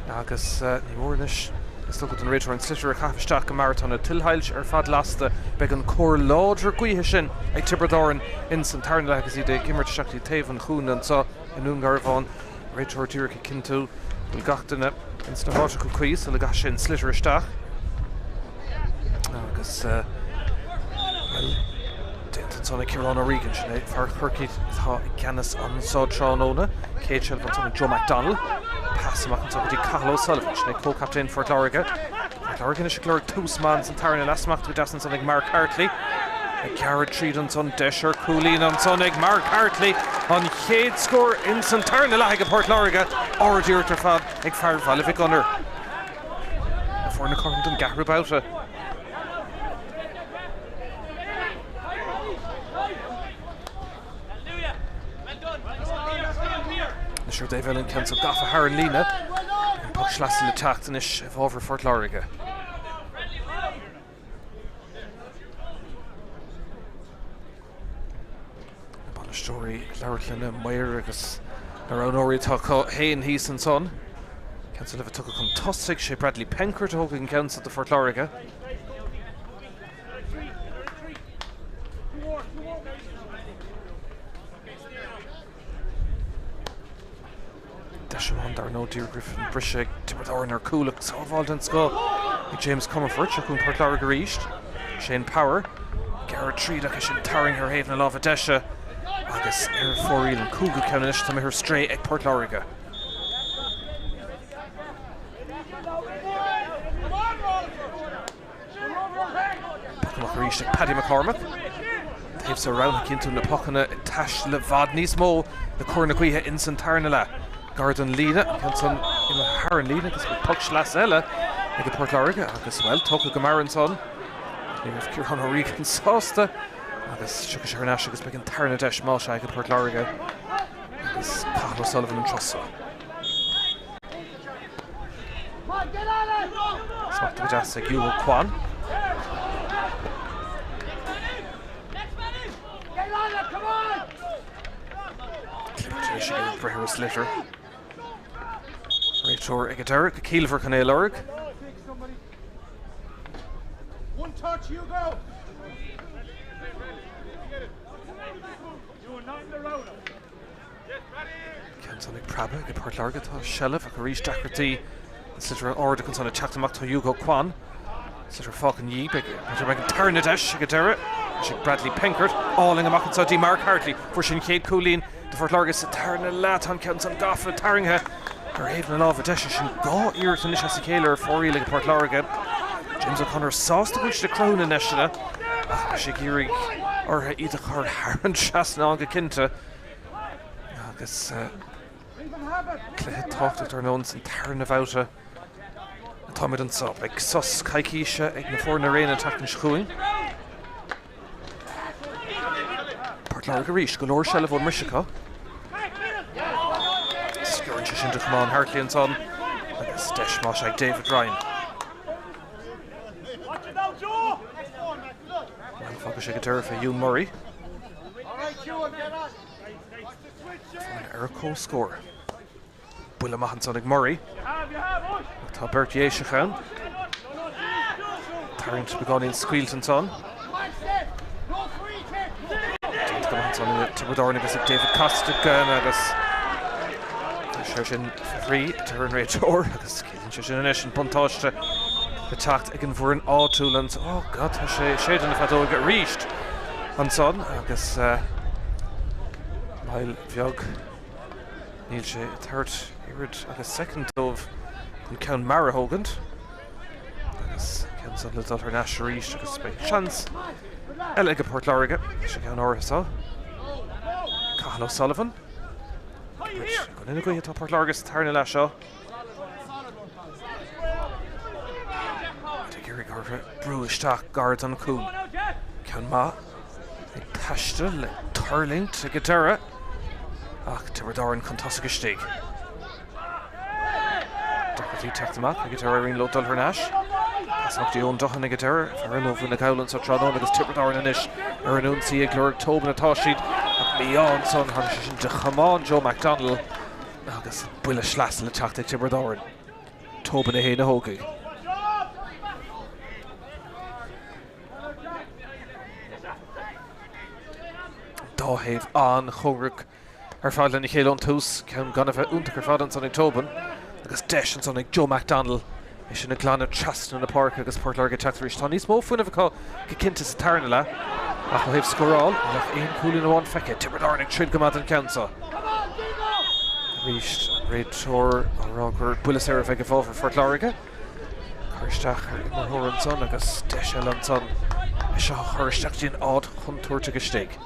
agus ní mór anois, is dócha, don réiteoir an sliotar a chaitheamh isteach go mear. Tá na tuilshoilse ar fad lasta. Beidh an cóir láidir gaoithe sin ag Tiobraid Árann ins an tarna leath agus iad ag imirt isteach go dtí taobh an chúinne anso i nDún Garbhán. Réiteoir díreach ag cinntiú go bhfuil gach duine ins na háiteacha cuí sula gcaithfidh sé an sliotar isteach. Agus, bhuel, déanta ansan ag Ciarán O'Regan, sin é fear Chorcaí atá i gceannas anso tráthnóna. Céad seilbh ansan ag Joe McDonnell. Pas amach anso go dtí Cathal O'Sullivan, sin é comhchaptaen Phort Láirge. Port Láirge anois ag lorg tús maith ins an tarna leath. Smacht go deas ansan ag Mark Hartley. Ag gearradh tríd ansan, deis ar chúilín ansan ag Mark Hartley. An chéad scór ins an tarna leath ag Port Láirge. Ard-iarracht ar fad ag fear Bhaile Mhic Gonair. Na foirne cothrom don gceathrú babhta. Anois ar an dtaobh eile an ceann seo gafa thar an líne. An poc sleasa le teacht anois i bhfabhar Phort Láirge. Na bainisteoirí ag labhairt lena maoir agus na roghnóirí atá acu féin thíos ansan. Ceann seo le bheith tugtha chun tosaigh, sé Bradley Penkert a thógfaidh an ceann seo do Phort Láirge. Deis amháin dar ndóigh díreach roimh an briseadh ag Tiobraid Árann ar cúl ach sábháil den scoth ag James Comerford. Seo chugainn Port Láirge arís. Shane Power gearradh tríd ach é sin tarraingthe ar thaobh na láimhe deise agus ar fóraoil an cúigiú ceann anois atá imithe ar strae ag Port Láirge. Poc amach arís ag Paddy McCormack. Taobh seo roghnaithe cinntiú na pocanna ag taisteal i bhfad níos mó le cóir na gaoithe ins an tarna leath. Gar don líne, an ceann san imithe thar an líne agus poc sleasa eile ag Port Láirge agus, bhuel, tógtha go mear ansan. Ní raibh Ciarán O'Regan sásta agus tiocfaidh sé thar n-ais agus beidh an tarna deis más ea ag Port Láirge agus Cathal O'Sullivan an turas seo. Smacht go deas ag Hugo Quan. Clibirt anois ag an bhreitheamh sliotar. Réiteoir ag an deireadh go ciallmhar chun é a lorg. Ceann san ag preabadh ag Port Láirge atá i seilbh ach arís deacrachtaí an sliotar ard ansan ag teacht amach tá Hugo Quan. Sliotar fágtha ina dhiaidh b'fhéidir beidh an tarna deis ag an deireadh. Is ag Bradley Penkert. Álainn amach anseo dtí Mark Hartley. Fuair sé an chéad cúilín do Phort Láirge sa tarna leath. Tá an ceann san gafa tarraingthe ar thaobh na láimhe deise. Sin dá iarracht anois as a chéile ar fóraoil ag Port Láirge. James O'Connor sásta go bhfuil siad ag cruthú na ndeiseanna ach beidh sé ag iarraidh orthu iad a chur thar an trasnán go cinnte. Agus cluiche tábhachtach dar ndóigh san tarna bhabhta atáimid anseo. Beidh sos coicíse ag na foirne araon an tseachtain seo chugainn. Port Láirge arís, go leor seilbh ón mbriseadh acu. Sciorrann sé sin de chamán Hartley ansan agus deis más ea ag David Ryan. Bhuel, fágfaidh sé go deireadh fé Hugh Murray. Foirne ar comhscór. Buille maith ansan ag Murray. Ach tá beirt Dhéiseach ann. Tarraingt beagáinín scaoilte ansan. Déanta go maith ansan ag Tiobraid Árann agus ag David Costigan agus sé sin free deir an réiteoir agus ciallaíonn sé sin anois an buntáiste ag teacht ag an bhfoireann áitiúil ansan. Oh God, tá sé séideadh na feadóige arís ansan agus moill bheag. Níl sé ag tabhairt oiread agus soicind dóibh chun ceann mear a thógaint. Agus ceann san le dul thar n-ais arís agus beidh seans eile ag Port Láirge leis an gceann áirithe seo. Cathal O'Sullivan. I gcoinne na gaoithe atá Port Láirge sa tarna leath seo. Ag iarraidh orthu brú isteach gar don chúl. Ceann maith ag taisteal le tuirlingt ag an deireadh ach Tiobraid Árann chun tosaigh istigh. Bradley teacht amach ag an deireadh éiríonn leo dul thar n-ais. Pas amach dtí Eoin Duffin ag an deireadh, fear eile ó Bhun na Gabhla anso tráthnóna agus Tiobraid Árann anois ar an ionsaí ag lorg Tobin atá siad ach mí-ádh ansan, tháinig sé sin de chamán Joe McDonnell agus buille sleasa le teacht ag Tiobraid Árann. Tobin é féin a thógfaidh. An dá thaobh an-chóngarach ar fad lena chéile ón tús, ceann gan a bheith iontach ar fad ansan ag Tobin agus deis ansan ag Joe McDonnell é sin a ghlanadh trasna na páirce agus Port Láirge ag teacht arís. Tá níos mó fuinnimh acu go cinnte sa tarna leath ach ó thaobh scóráil, níl ach aon chúilín amháin feicthe. Tiobraid Árann ag troid go maith don cheann seo. Arís an réiteoir á rá gur buille saor a bheidh i bhfabhar Phort Láirge. Cur isteach ar imreoir ansan agus deis eile ansan é seo a chur isteach dtí an áit chontúirteach istigh.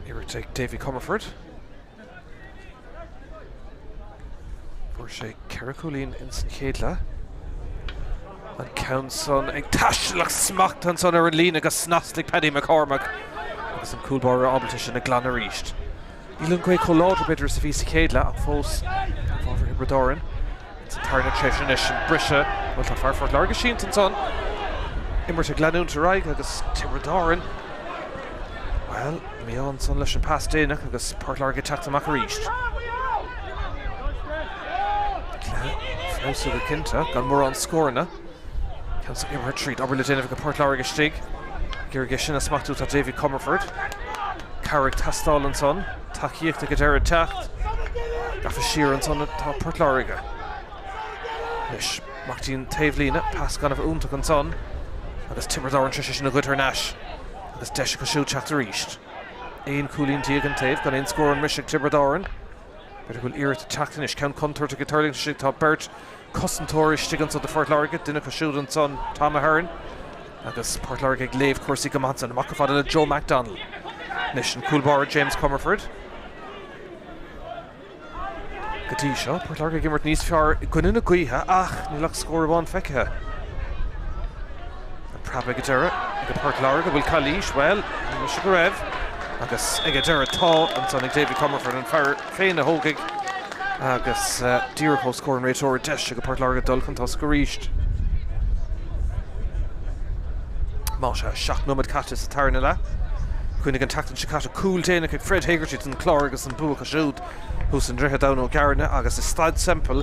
Iarracht ag Davy Comerford. Fuair sé 4 chúilín ins an chéad leath. An ceann san ag taisteal ach smacht ansan ar an líne go snasta ag Paddy McCormack agus an cúl báire ábalta sin a ghlanadh arís. Níl an ghaoth chomh láidir b'fhéidir is a bhí sa chéad leath ach fós i bhfabhar Thiobraid Árann. Sa tarna tréimhse anois, an briseadh, bhuel tá fear Phort Láirge sínte ansan, imirt ag leanúint ar aghaidh agus Tiobraid Árann, bhuel, mí-ádh ansan leis an pas déanach agus Port Láirge ag teacht amach arís. Cluiche ag feabhsú go cinnte, gan mórán scóranna. Ceann san imeartha tríd, obair le déanamh ag Port Láirge istigh. Ag iarraidh é sin a smachtú tá Davy Comerford. Cabhair ag teastáil ansan. Tacaíocht ag an deireadh ag teacht. Gafa siar ansan atá Port Láirge. Anois, amach dtí an taobhlíne, pas gan a bheith iontach ansan agus Tiobraid Árann tar éis é sin a ghoid thar n-ais agus deis acu siúd teacht arís. 11 cúilín an taobh, gan aon scór ón mbriseadh ag Tiobraid Árann. B'fhéidir go bhfuil iarracht ag teacht anois. Ceann contúirteach ag tuirlingt istigh. Tá beirt cosantóir istigh anso do Phort Láirge. Duine acu siúd ansan, Tom Ahern. Agus Port Láirge ag léamh cúrsaí go maith ansan. Amach chomh fada le Joe McDonnell. Anois an cúl báire James Comerford. Go dtí seo, Port Láirge ag imirt níos fearr i gcoinne na gaoithe ach níl ach scór amháin feicthe. An preab ag an deireadh ag Port Láirge. Bhfuil calaois? Bhuel, ní mise go raibh. Agus ag an deireadh tá ansan ag Davy Comerford, an fear féin a thógfaidh agus díreach os comhair an réiteora deis ag Port Láirge dul chun tosaigh arís. Más ea, 7 nóiméad caite sa tarna leath. Cuimhnigh an tseachtain seo caite cúl déanach ag Fred Hegarty don Chlár agus an bua acu siúd thuas i nDroichead Abhann Ó gCearna agus i Staid Semple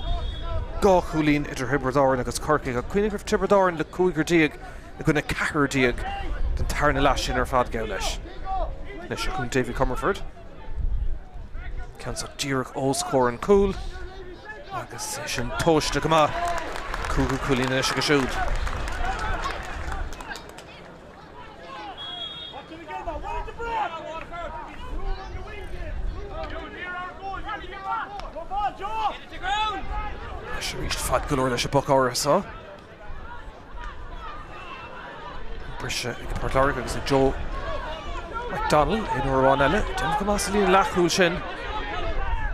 2 chúilín idir Thiobraid Árann agus Corcaigh. Ach cuimhnigh go raibh Tiobraid Árann le cúigear déag i gcoinne ceathrar déag don tarna leath sin ar fad, geall leis. Anois seo chugainn Davy Comerford. Ceann seo díreach os comhair an chúil agus é sin tomhaiste go maith. Cúigiú cúilín anois acu siúd. Anois arís fad go leor leis an bpoc áirithe seo. Briseadh ag Port Láirge agus ag Joe McDonnell aon uair amháin eile. Déanamh go maith sa líne leathchúil sin.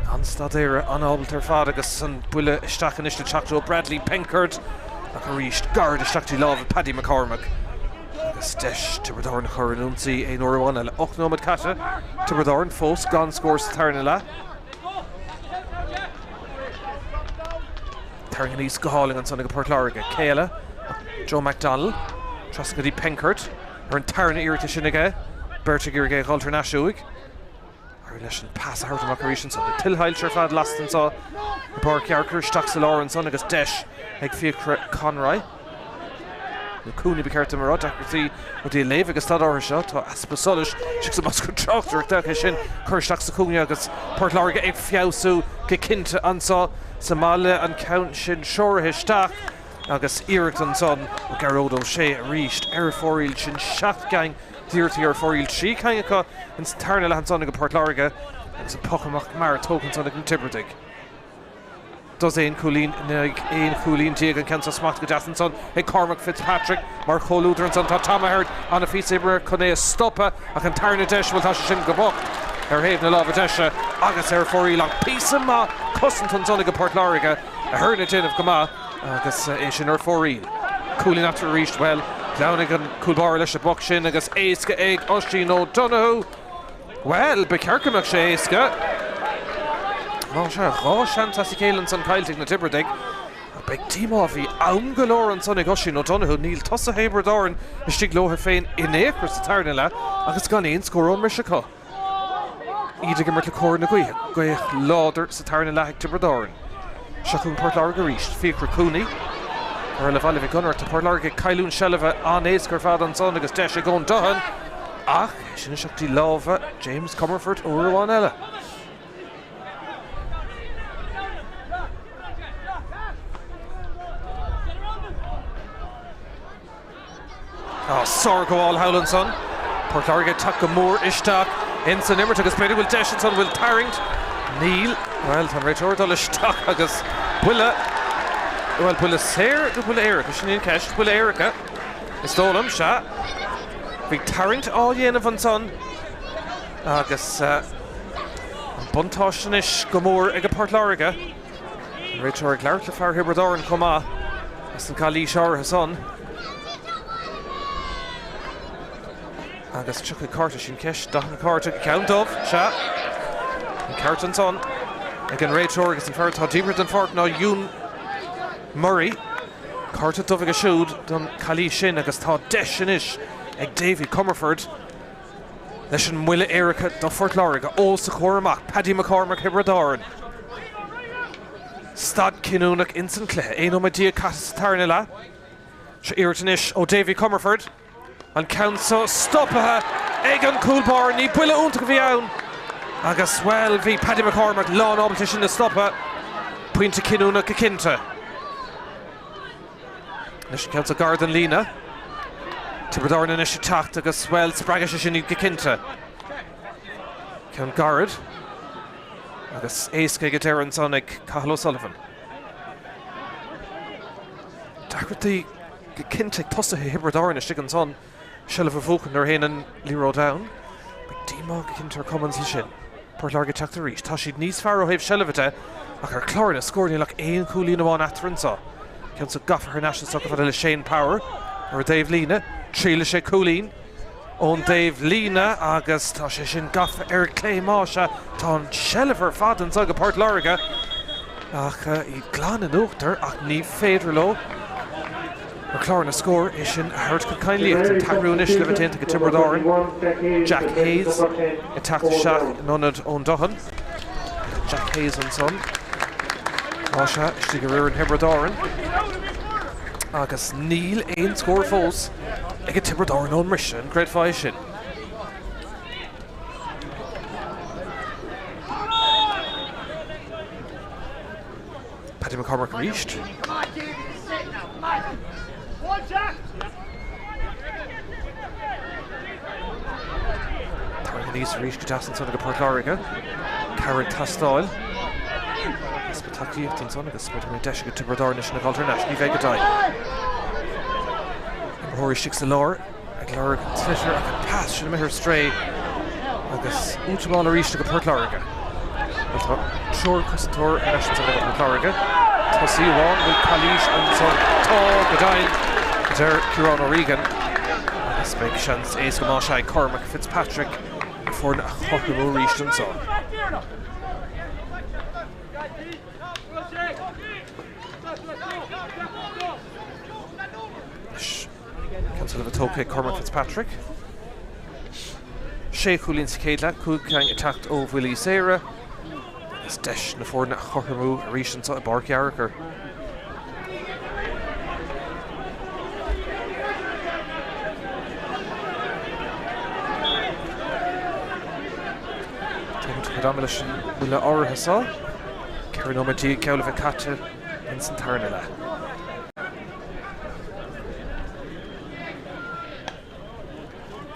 An-staidéar, an-ábalta ar fad agus an buille isteach anois le teacht ó Bradley Penkert ach arís gairid isteach dtí lámha Paddy McCormack agus deis Tiobraid Árann a chur in ionsaí aon uair amháin eile. 8 nóiméad caite, Tiobraid Árann fós gan scór sa tarna leath. Tarraingthe aníos go hálainn ansan ag Port Láirge. Cé eile ach Joe McDonnell. Trasna go dtí Penkert. Ar an tarna iarracht sin aige. Beirt ag iarraidh é a dhul thar n-ais uaidh. Éirigh leis an pas a thabhairt amach arís ansan. Na tuilsoilse ar fad lasta anso i bPáirc Fhearchair. Isteach sa lár ansan agus deis ag Fiachra Conroy. Nó Cooney ba cheart dom a rá, deacrachtaí rudaí a léamh ag an staid áirithe seo. Tá easpa solais sa mbosca tráchtaireachta ach é sin curtha isteach sa chúinne agus Port Láirge ag feabhsú go cinnte anso sa mbaile. An ceann sin treoraithe isteach agus iarracht ansan ó Gearóid O'Shea arís ar fóraoil. Sin 7 gceann d'iarrachtaí ar fóraoil, 3 cinn acu ins an tarna leath ansan ag Port Láirge agus an poc amach mear tógtha ansan ag na Tiobradaigh. Dosaen cúilín in aghaidh 11 chúilín, an ceann seo smachtaithe go deas ansan ag Cormac Fitzpatrick mar chomhluadar ansan. Tá Tom Ahern an-phíosa oibre chun é a stopadh ach an tarna deis, bhuel tá sé sin go bocht ar thaobh na láimhe deise agus ar fóraoil ach píosa maith cosanta ansan ag Port Láirge, Ahern ag déanamh go maith agus é sin ar fóraoil. Cúilín eatarthu arís, bhuel, shleamhnaigh an cúl báire leis an bpoc sin agus éasca ag Oisín O'Donoghue. Bhuel, ba cheart go mbeadh sé éasca. Más ea, 2 seans as a chéile ansan caillte ag na Tiobradaigh. Ach beidh díomá, bhí am go leor ansan ag Oisín O'Donoghue, níl tosaithe Thiobraid Árann istigh leo féin in aon chor sa tarna leath agus gan aon scór ón mbriseadh acu. Iad ag imirt le cóir na gaoithe, gaoth láidir sa tarna leath ag Tiobraid Árann. Seo chugainn Port Láirge arís. Fiachra Cooney. Ar le Bhaile Mhic Gonair, tá Port Láirge ag cailliúint seilbhe an-éasca ar fad ansan agus deis ag Eoin Duhan ach é sin isteach go dtí lámha James Comerford uair amháin eile. Sárghabháil thall ansan. Port Láirge ag teacht go mór isteach ins an imirt agus b'fhéidir go bhfuil deis ansan, bhfuil tarraingt? Níl. Bhuel, tá an réiteoir ag dul isteach agus buille, bhuel, buille saor nó buille éirice, sin í an cheist. Buille éirice, is dóigh liom, sea. Bhí tarraingt á dhéanamh ansan agus an buntáiste anois go mór ag Port Láirge. An réiteoir ag labhairt le fear Thiobraid Árann chomh maith as an gcalaois áirithe san. Agus tiocfaidh cárta, sin ceist, dath an chárta, ceann dubh, sea. An ceart ansan ag an réiteoir agus an fear atá díbeartha den pháirc ná Ewan Murray. Cárta dubh aige siúd don chalaois sin agus tá deis anois ag Davy Comerford leis an mbuille éirice do Phort Láirge os a chomhair amach, Paddy McCormack Thiobraid Árann. Stad cinniúnach ins an cluiche. 11 nóiméad caite sa tarna leath. Seo iarracht anois ó Davy Comerford. An ceann seo stoptha ag an cúl báire. Ní buille iontach a bhí ann agus, bhuel, bhí Paddy McCormack lán ábalta sin a stopadh. Pointe cinniúnach go cinnte. Anois an ceann seo gar don líne. Tiobraid Árann anois ag teacht agus, bhuel, spreagfaidh sé sin iad go cinnte. Ceann gairid agus éasca ag an deireadh ansan ag Cathal O'Sullivan. Deacrachtaí go cinnte ag tosaithe Thiobraid Árann istigh ansan. Seilbh a bhuachan nuair a théann an liathróid ann. Beidh díomá go cinnte ar Cummins leis sin. Port Láirge ag teacht arís. Tá siad níos fearr ó thaobh seilbhe de ach ar chlár na scór níl ach aon chúilín amháin eatarthu anseo. Ceann seo gafa thar n-ais anseo chomh fada le Shane Power ar an dtaobh líne. Triailfidh sé cúilín ón dtaobh líne agus tá sé sin gafa ar clé más ea. Tá an tseilbh ar fad anseo ag Port Láirge ach iad glan in uachtar ach ní féidir leo Ar chlár na scór é sin a thabhairt chun cainníocht. An t-athrú anois le bheith déanta ag Tiobraid Árann. Jack Hayes ag teacht isteach in ionad Eoin Duhan. Jack Hayes ansan. Tá sé istigh ar fhoireann Thiobraid Árann. Agus níl aon scór fós ag Tiobraid Árann ón mbriseadh. An gcreidfeá é sin? Paddy McCormack arís. Tarraingthe aníos arís go deas ansan ag Port Láirge. Cabhair ag teastáil. Easpa tacaíocht ansan agus b'fhéidir go mbeidh deis ag Tiobraid Árann sin a dhul thar n-ais. Ní bheidh go deimhin. Imreoirí istigh sa lár ag lorg an sliotar ach an pas sin imithe ar strae agus útamáil arís ag Port Láirge. Bhuel tá triúr cosantóir ar ais ansan ag Port Láirge. Tosaí amháin, bhfuil calaois ansan? Tá, go deimhin, a deir Ciarán O'Regan. Agus beidh seans éasca más ea ag Cormac Fitzpatrick an foireann a chothromú arís anso. Anois. Ceann seo le bheith tógtha ag Cormac Fitzpatrick. Sé chúilín sa chéad leath, 5 ceann ag teacht ó bhuillí saora agus deis na foirne a chothromú arís anseo i bPáirc Fhearchair. Tógaint a chuid ama leis an mbuille áirithe seo. 14 nóiméad geall le bheith caite ins an tarna leath.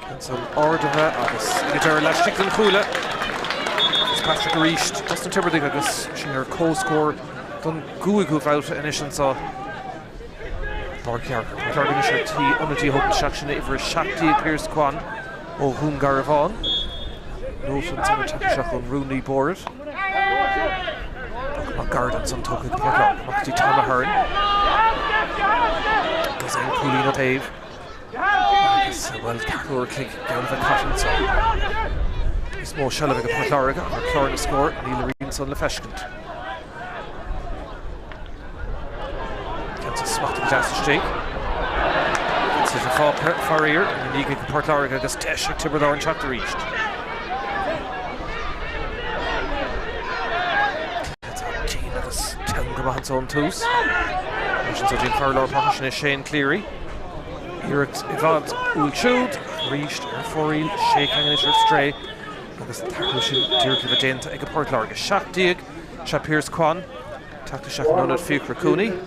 Ceann san ardaithe agus ag an deireadh laistigh den chuaille. Fitzpatrick arís dos na Tiobradaigh agus sin ar comhscór don gcúigiú babhta anois anseo i bPáirc Fhearchair. Port Láirge anois ar tí ionadaí a thógaint isteach sin uimhir 17 Pearse Coyne ó Dhún Garbhán. Nóta ansan ag teacht isteach ón rúnaí boird. Poc amach gairid ansan tógtha ag Port Láirge. Amach go dtí Tom Ahern. Agus aon chúilín ó thaobh. Agus, bhuel, ceathrú uair an chloig geall le bheith caite anseo. Níos mó seilbh ag Port Láirge ach ar chlár na scór níl a rian san le feiscint. Ceann san smachtaithe go deas istigh. Sliotar fágtha, faraor, ina ndiaidh ag Port Láirge agus deis ag Tiobraid Árann teacht arís. Tá dian agus teann go maith anso ón tús. Anois anso dtí an fear lár páirce sin é Shane Cleary. Iarracht i bhfad uaidh siúd ach arís ar fóraoil, sé cheann anois ar strae agus an t-athrú sin díreach le bheith déanta ag Port Láirge. 17 Sea Pearse Quan teacht isteach in ionad Fiachra Cooney. Anois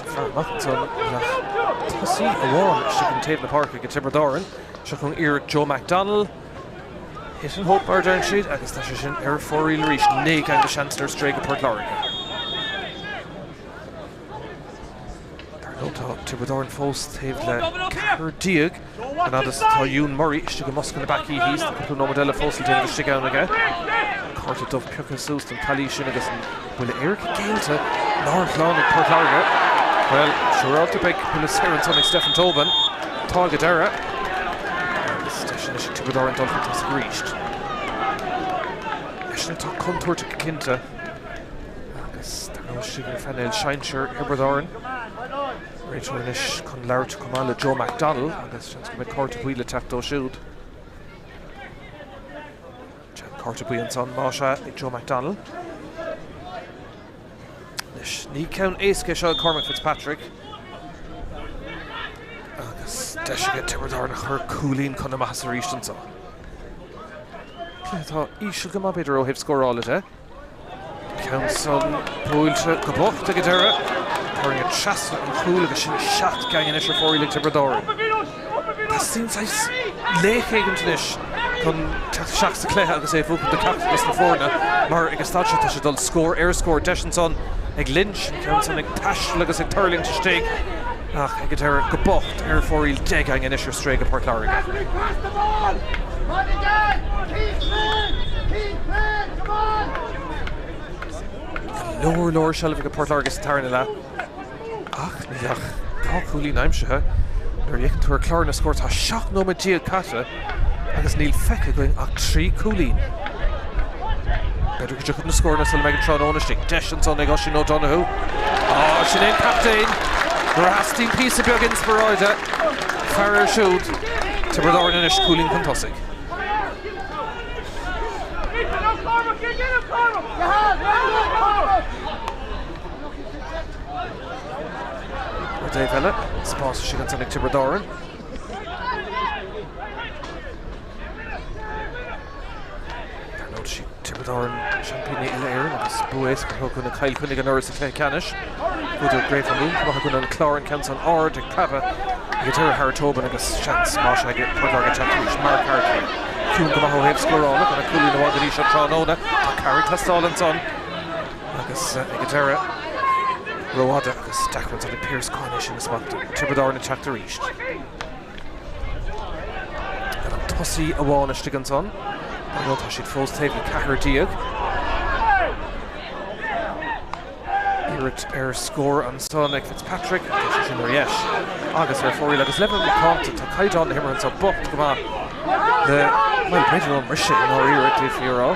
an fear amach ansan ach tosaí amháin istigh in taobh na páirce ag Tiobraid Árann. Seo chugainn iarracht Joe McDonnell. Hit and hope mar a deireann siad agus tá sé sin ar fóraoil arís. 9 gceann de sheansanna ar strae go Port Láirge. Dar ndóigh tá Tiobraid Árann fós taobh le 14 an fhad is atá Ewan Murray istigh i mbosca na bpeacaí thíos. Tá cúpla nóiméad eile fós le déanamh istigh ann aige. Cárta dubh pioctha suas don calaois sin agus an buille éirice géillte nár shlánaigh Port Láirge. Bhuel, siúráilte beidh buille saor ansan ag Stephen Tobin. Tá ag an deireadh. Agus deis anois ag Tiobraid Árann dul chun tosaigh arís. Eisean atá contúirteach go cinnte. Agus dar ndóigh istigh ar phainéal sinsir Thiobraid Árann. Réiteoir anois chun labhairt chomh maith le Joe McDonnell agus seans go mbeidh cárta buí le teacht dó siúd. Cárta buí ansan, más ea, ag Joe McDonnell. Anois, ní ceann éasca é seo ag Cormac Fitzpatrick. Agus deis aige Tiobraid Árann a chur cúilín chun na maitheasa arís anseo. Cluiche atá íseal go maith b'fhéidir ó thaobh scórála de. Ceann san buailte go bocht ag an deireadh. Tarraingthe trasna an chúil agus sin 7 gceann anois ar fóraoil ag Tiobraid Árann. Teastaíonn saghas laoch éigint anois chun teacht isteach sa chluiche agus é a bhuachan do cheachtar de na foirne mar ag an staid seo tá sé ag dul scór ar scór. Deis ansan ag Lynch, an ceann san ag taisteal agus ag tuirlingt istigh ach ag an deireadh go bocht ar fóraoil 10 gceann anois ar strae go Port Láirge. Go leor leor seilbh ag Port Láirge sa tarna leath ach níl ach 2 chúilín aimsithe. Nuair a fhéachann tú ar chlár na scór tá 17 nóiméad caite agus níl feicthe againn ach 3 chúilín. B'fhéidir go dtiocfaidh na scóranna sula mbeidh an tráthnóna istigh. Deis ansan ag Oisín O'Donoghue. Á, sin é an captaen! Nuair a theastaíonn píosa beag inspioráide, faire air siúd. Tiobraid Árann anois cúilín chun tosaigh. Ar an dtaobh eile, spás istigh ansan ag Tiobraid Árann. Dar ndóigh, is iad Tiobraid Árann seaimpíní uile-Éireann agus bua éasca acu i gcoinne Chill Chainnigh anuraidh sa chluiche ceannais. Bhuadar i gCraobh na Mumhan chomh maith i gcoinne an Chláir an ceann san ard ag preabadh ag an deireadh Harry Tobin agus seans más ea ag Port Láirge teacht arís. Mark Hartley ciúin go maith ó thaobh scórála gan ach cúilín amháin go dtí seo tráthnóna. Tá cabhair ag teastáil ansan agus ag an deireadh rófhada agus deacair ansan ag Pearse Coyne é sin a smachtú. Tiobraid Árann ag teacht arís. Gan ach tosaí amháin istigh ansan. Dar ndóigh tá siad fós taobh le 14. Iarracht ar scór ansan ag Fitzpatrick. Tá sé sin ar dheis agus ar fóraoil agus le bheith macánta tá caighdeán na himeartha anseo bocht go maith le, bhuel, b'fhéidir ón mbriseadh i ndáiríre, d'fhéadfaí a rá.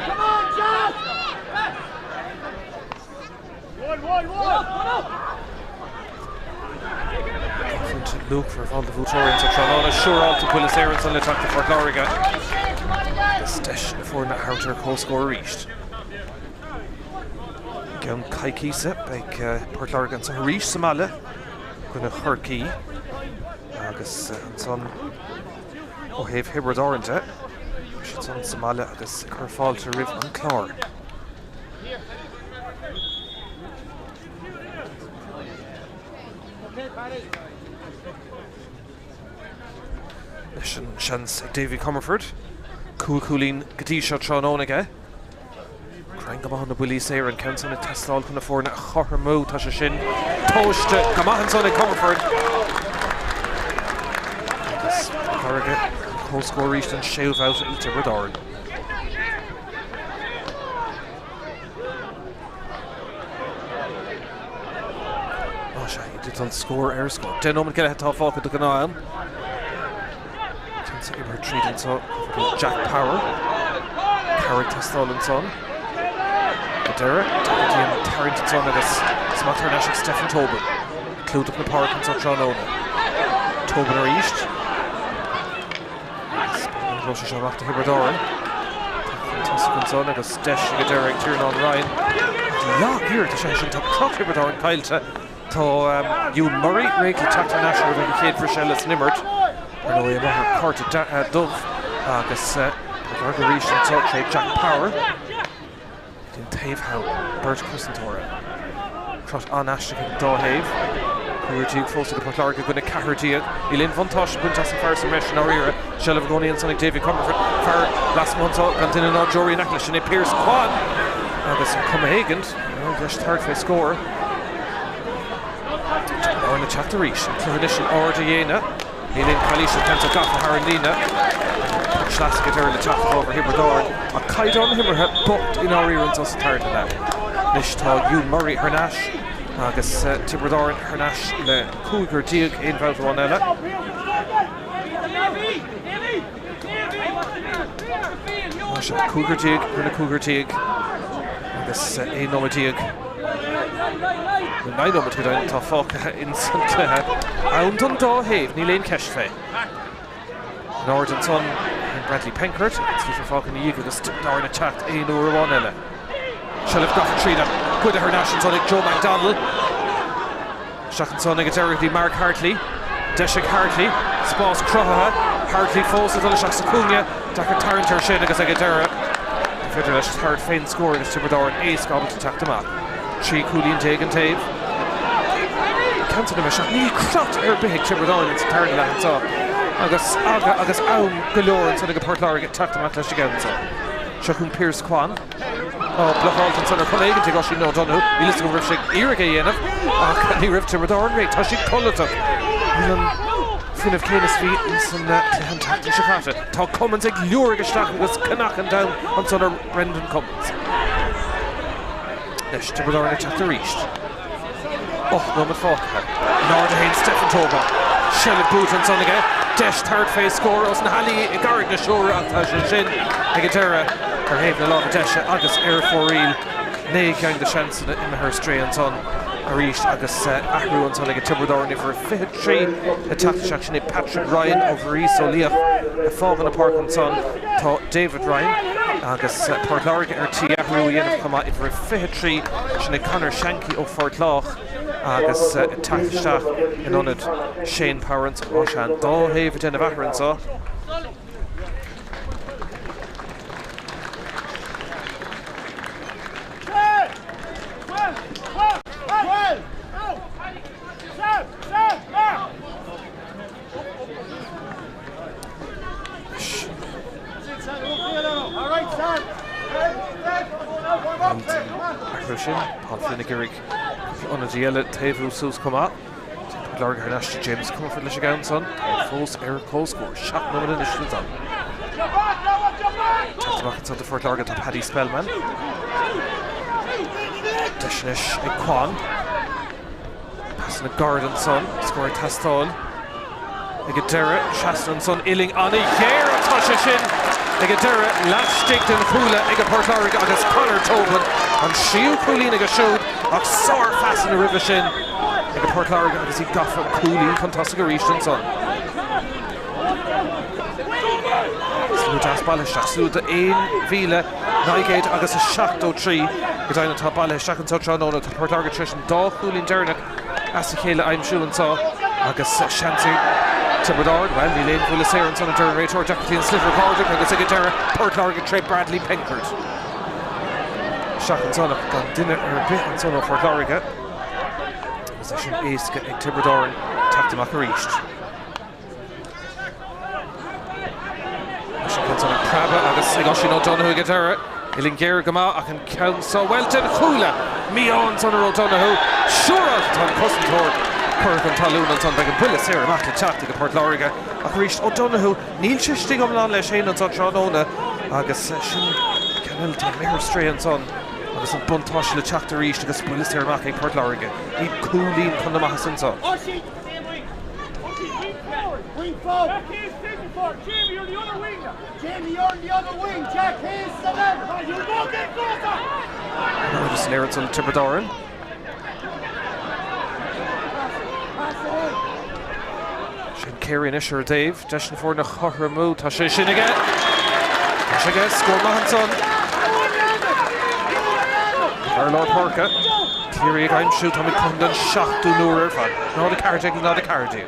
Pointe luachmhar ar fáil do bhuaiteoirí anso tráthnóna. Siúráilte buille saor ansan le teacht do Phort Láirge. Agus deis na foirne a thabhairt ar comhscór arís. I gceann coicíse beidh Port Láirge anso arís sa mbaile i gcoinne Chorcaí agus ansan ó thaobh Thiobraid Árann de, beidh siad san sa mbaile agus ag cur fáilte roimh an Clár. Leis an seans ag Davy Comerford. 5 chúilín go dtí seo tráthnóna aige. Cruinn go maith ó na buillí saora, an ceann san ag teastáil chun na foirne a chothromú. Tá sé sin tomhaiste go maith ansan ag Comerford. Agus Port Láirge comhscór arís don séú babhta i dTiobraid Árann. Ag dul scór ar scór. 10 nóiméad go leith atá fágtha de ghnáth-am. Ceann seo imithe tríd anseo go Jack Power. Cabhair ag teastáil ansan. Ag deireadh, go dtí an tarraingt ansan agus smacht thar n-ais ag Stephen Tobin. Clúdach na páirce anso tráthnóna. Tobin arís. Gluais sé amach do Thiobraid Árann. Chun tosaigh ansan agus deis ag an deireadh ag Tiarnán Ryan. Lag-iarracht is ea sin. Tá crot Thiobraid Árann caillte. Tá Ewan Murray réidh le teacht thar n-ais roimh an chéad bhriseadh eile san imirt. Ar ndóigh amuigh ar chárta dubh agus Port Láirge arís anseo tré Jack Power. Den taobh thall, beirt chosantóra. Crot an-aisteach ag an dá thaobh. 15 fós ag Port Láirge i gcoinne 14. Níl aon bhuntáiste bainte as an bhfear sa mbreis i ndáiríre. Seilbh i gcónaí ansan ag Davy Comerford. Fear lasmuigh anseo gan duine ná deoraí in aice leis. Sin é Pearse Coyne agus cuma éigint leis tabhairt fé scór. Tiobraid Árann ag teacht arís. An cluiche anois in ard a dhéine. Níl aon calaois an ceann seo gafa thar an líne. Poc sleasa ag deireadh le teacht i bhfabhar Thiobraid Árann. Ach caighdeán na himeartha bocht i ndáiríre anseo sa tarna leath. Anois tá Ewan Murray thar n-ais agus Tiobraid Árann thar n-ais le cúigear aon bhabhta amháin eile. Mar sin, cúigear i gcoinne cúigear agus 11 nóiméad. Nó 9 nóiméad go deimhin atá fágtha ins an cluiche. Ann don dá thaobh, níl aon cheist fé. In airde ansan, Bradley Penkert, agus sliotar fágtha ina dhiaidh agus Tiobraid Árann ag teacht aon uair amháin eile. Seilbh gafa tríd an gcuid thar n-ais ansan ag Joe McDonnell. Isteach ansan ag an deireadh go dtí Mark Hartley. Deis ag Hartley. Spás cruthaithe. Hartley fós ag dul isteach sa chúinne. Deacair tarraingt air sin agus ag an deireadh ní féidir leis tabhairt fén scór agus Tiobraid Árann éasca ábalta teacht amach. 13 cúilín an taobh. Ceann san imithe isteach. Níl crot ar bith ag Tiobraid Árann sa tarna leath anseo agus aga agus am go leor ansan ag Port Láirge teacht amach leis an gceann seo. Seo chugainn Pearse Coyne. Tá blocáilte ansan ar chuma éigin ag Oisín O'Donoghue. Níl fhios agam an raibh sé ag iarraidh é a dhéanamh ach ní raibh Tiobraid Árann réidh. Tá siad codlatach. Níl an fuinneamh céanna is bhí ins an cluiche an tseachtain seo caite. Tá Cummins ag liúraigh isteach agus cnachan down ansan ar Brendan Cummins. Anois Tiobraid Árann ag teacht arís. 8 nóiméad fágtha. In airde féin Stephen Tobin. Seilbh buaite ansan aige. Deis tabhairt fé scór os na hallaí i gCarraig na Siúire ach tá sé sin ag an deireadh ar thaobh na láimhe deise agus ar fóraoil. 9 gceann de seansanna imithe ar strae ansan arís agus athrú ansan ag Tiobraid Árann uimhir 23 ag teacht isteach. Sin é Patrick Ryan ó Mhuiríos Ó Liach ag fágáil na páirce ansan. Tá David Ryan agus Port Láirge ar tí athrú a dhéanamh chomh maith, uimhir 23, sin é Conor Shankey ó Phort Lách agus ag teacht isteach in ionad Shane Power anso. Tá sé an dá thaobh ag déanamh athrú anseo. Athrú sin, Paul Flynn ag iarraidh cúpla ionadaí eile taobhú suas chomh maith. Port Láirge thar n-ais do James Comerford leis an gceann san. Tá fós ar comhscór. 7 nóiméad anois le dul. Teacht amach ansan do Phort Láirge tá Paddy Spellman. Deis anois ag Coyne. Pasanna gairid ansan, scór ag teastáil ag an deireadh. Trasna ansan, uillinn an-ghéar ach tá sé sin ag an deireadh laistigh den chuaille ag Port Láirge agus Conor Tobin an séú cúilín aige siúd ach sár-phasanna roimhe sin ag Port Láirge agus iad gafa cúilín chun tosaigh arís ansan. Slua deas bailithe isteach, slua de 1,900 agus 73 go deimhin atá bailithe isteach anseo tráthnóna. Tá Port Láirge tar éis an dá chúilín deireanach as a chéile a aimsiú anseo agus seans ag Tiobraid Árann, bhuel, níl aon bhuille saor ansan a deir an réiteoir, deacrachtaí an sliotar cairdeach agus ag an deireadh Port Láirge tré Bradley Penkert. Isteach ansan ach gan duine ar bith ansan ó Phort Láirge agus é sin éasca ag Tiobraid Árann teacht amach arís. Leis an gceann san ag preabadh agus ag Oisín O'Donoghue ag an deireadh. Uillinn ghéar go maith ach an ceann seo, bhuel, den chuaille! Mí-ádh ansan ar O'Donoghue. Siúráilte tá an cosantóir curtha chun talún ansan. Beidh an buille saor amach le teacht ag Port Láirge. Ach arís, O'Donoghue, níl sé istigh iomlán leis féin ansan tráthnóna agus sin ceann eile atá imithe ar strae ansan. Agus an buntáiste le teacht arís agus buille saor amach ag Port Láirge. Iad cúilín chun na maitheasa anseo. In airde san aer ansan le Tiobraid Árann. Shane Carey anois ar a dtaobh. Deis na foirne a chothromú. Tá sé sin aige. Tá sé aige. Scór maith ansan. Ar lár páirce. Cleary ag aimsiú. Táimid cothrom don seachtú n-uair ar fad. 0 14 le 0 14.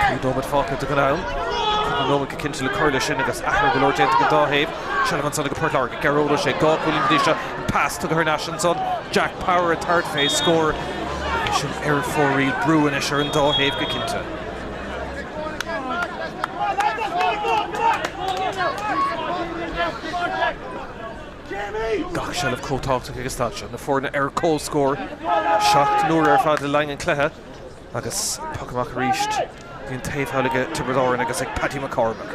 5 nóiméad fágtha den am. Cúpla nóiméad go cinnte le cur leis sin agus athrú go leor déanta ag an dá thaobh. Seilbh ansan ag Port Láirge. Gearóid Ó Sé, 2 chúilín go dtí seo. An pas tugtha thar n-ais ansan. Jack Power ag tabhairt fé scór. Sin ar fóraoil. Brú anois ar an dá thaobh go cinnte. Gach seilbh chomh tábhachtach ag an staid seo. Na foirne ar comhscór. 7 n-uaire ar fad le linn an chluiche agus poc amach arís go dtí an taobh thall ag Tiobraid Árann agus ag Paddy McCormack.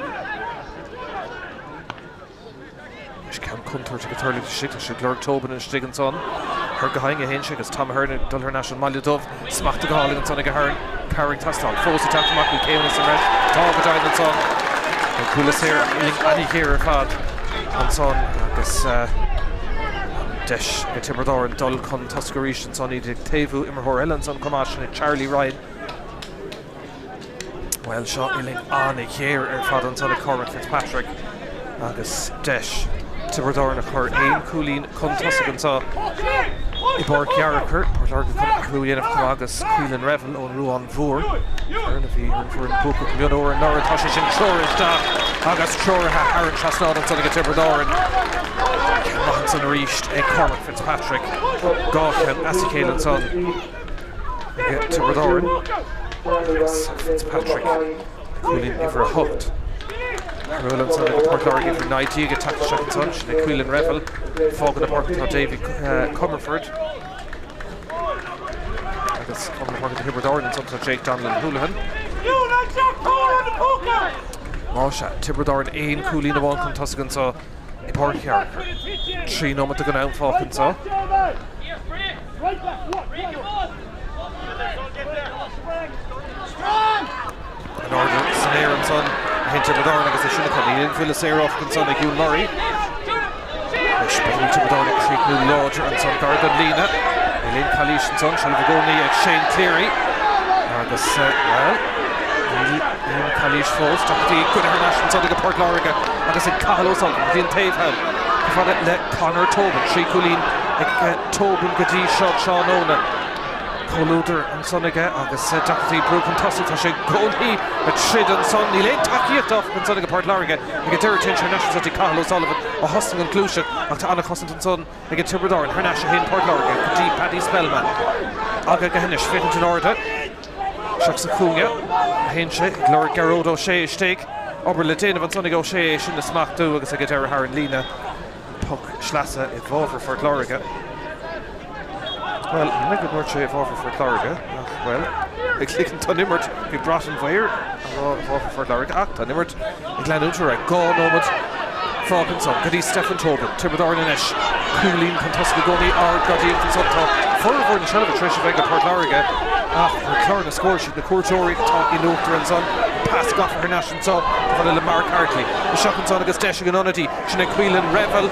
Anois ceann contúirteach ag tarlú istigh. Tá sé ag lorg Tobin istigh ansan. Thar go hAdhainn a théann sé agus Tom Ahern ag dul thar n-ais ón mBaile Dubh. Smachtaithe go hálainn ansan ag Ahern. Cabhair ag teastáil. Fós ag teacht amach bhfuil céimeanna sa mbreis. Tá go deimhin ansan. An buille saor uillinn an-ghéar ar fad ansan agus an deis ag Tiobraid Árann dul chun tosaigh arís ansan. Iad ag taobhú imreoir eile ansan chomh maith, sin é Charlie Ryan. Bhuel, seo uillinn an-ghéar ar fad ansan ag Cormac Fitzpatrick agus deis Tiobraid Árann a chur aon chúilín chun tosaigh anseo i bPáirc Fhearchair. Port Láirge chun athrú a dhéanamh chomh maith agus Caolan Revell ón Ruán Mhór, foireann a bhí ar an bhfoireann buacach mionúr anuraidh. Tá sé sin treoraithe isteach agus treoraithe thar an trasnán ansan ag Tiobraid Árann. Ceann maith ansan arís ag Cormac Fitzpatrick. 2 cheann as a chéile ansan. ag Tiobraid Árann agus Fitzpatrick cúilín uimhir 8. Athrú eile ansan ag Port Láirge uimhir 19 ag teacht isteach ansan, sin é Caolan Revell. Fágann na páirce tá Davy Comerford agus fágann na páirce do Thiobraid Árann ansan tá Jake Donnellan Houlihan. Más ea, Tiobraid Árann aon chúilín amháin chun tosaigh anseo i bPáirc Fhearchair. 3 nóiméad den am fágtha anseo. In airde san aer ansan a théann Tiobraid Árann agus é sin acu. Níl aon bhuille saor áfach ansan ag Hugh Murray. Anois b'fhéidir Tiobraid Árann ag críochnú láidir ansan gar don líne. Níl aon calaois ansan, seilbh i gcónaí ag Shane Cleary. Agus, bhuel, níl aon calaois fós. Deacrachtaí goidte thar n-ais ansan ag Port Láirge agus ag Cathal O'Sullivan go dtí an taobh thall. Chomh fada le Conor Tobin, 3 chúilín ag Tobin go dtí seo tráthnóna. Comhluadar ansan aige agus deacrachtaí brú chun tosaigh. Tá sé i gcónaí ag troid ansan. Níl aon tacaíocht áfach ansan ag Port Láirge. Ag an deireadh téann sé thar n-ais ansan dtí Cathal O'Sullivan a thosnaigh an ghluaiseacht ach tá an-chosaint ansan ag Tiobraid Árann. Thar n-ais a théann Port Láirge go dtí Paddy Spellman. Aga aige anois féachaint in airde. Isteach sa chúinne a théann sé ag lorg Gearóid O'Shea istigh. Obair le déanamh ansan ag O'Shea é sin a smachtú agus ag an deireadh thar an líne. Poc sleasa i bhfabhar Phort Láirge. Bhuel, ní go ndúirt sé i bhfabhar Phort Láirge, ach, bhuel, ag ligint don imirt, bhí brat an mhaoir á rá i bhfabhar Phort Láirge, ach tá an imirt ag leanúint ar aghaidh. 2 nóiméad fágtha ansan go dtí Stephen Tobin. Tiobraid Árann anois, cúilín chun tosaigh i gcónaí, ardghadaíocht ansan. Tá formhór na seilbhe tar éis a bheith ag Port Láirge, ach ar chlár na scór, siad na cuairteoirí atá in uachtar ansan. Pas gafa thar n-ais anso, chomh fada le Mark Hartley. Isteach ansan agus deis ag an ionadaí. Sin é Caolan Revell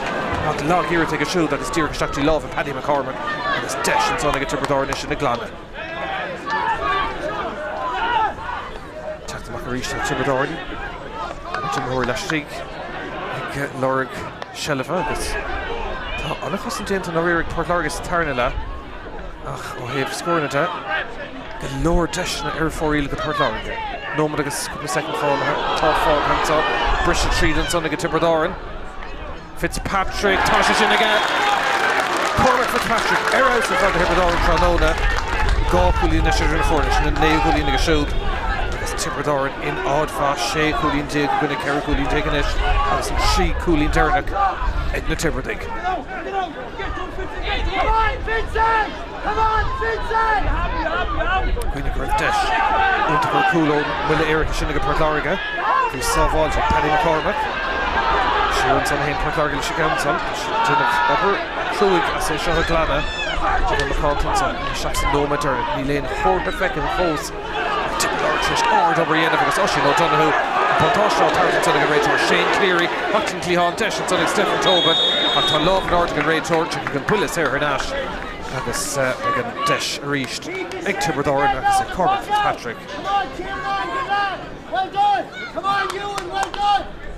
ach lag-iarracht aige siúd agus díreach isteach dtí lámha Paddy McCormack agus deis ansan ag Tiobraid Árann anois ina glanadh. Teacht amach arís tá Tiobraid Árann. An t-imreoir laistigh ag lorg seilbhe agus tá an-chosaint déanta i ndáiríre ag Port Láirge sa tarna leath ach ó thaobh scóranna de, go leor deiseanna ar fóraoil ag Port Láirge. Nóiméad agus cúpla soicind fágtha atá fágtha anseo. Briseadh tríd ansan ag Tiobraid Árann. Fitzpatrick, tá sé sin aige! Cormac Fitzpatrick ar fheabhas ar fad do Thiobraid Árann tráthnóna. 2 chúilín anois idir na foirne, sin an naoú cúilín aige siúd. Agus Tiobraid Árann in áit mhaith, 16 cúilín i gcoinne 14 cúilín anois agus an 3 cúilín deireanach ag na Tiobradaigh. Cuimhnigh go raibh deis iontach ar chúl ón mbuille éirice sin ag Port Láirge. Bhí sábháilte ag Paddy McCormack. Siar ansan a théann Port Láirge leis an gceann san. Tá siad ag déanamh obair chruaidh as é seo a ghlanadh. John macánta ansan. Isteach sa nóiméad deiridh. Níl aon chomhartha feicthe fós ach Tiobraid Árann tar éis ard-obair a dhéanamh agus Oisín O'Donoghue an buntáiste á tabhairt ansan ag an réiteoir Shane Cleary. Amach den chliathán deis ansan ag Stephen Tobin ach tá lámh in airde ag an réiteoir. Tiocfaidh an buille saor thar n-ais agus beidh an deis arís ag Tiobraid Árann agus ag Cormac Fitzpatrick.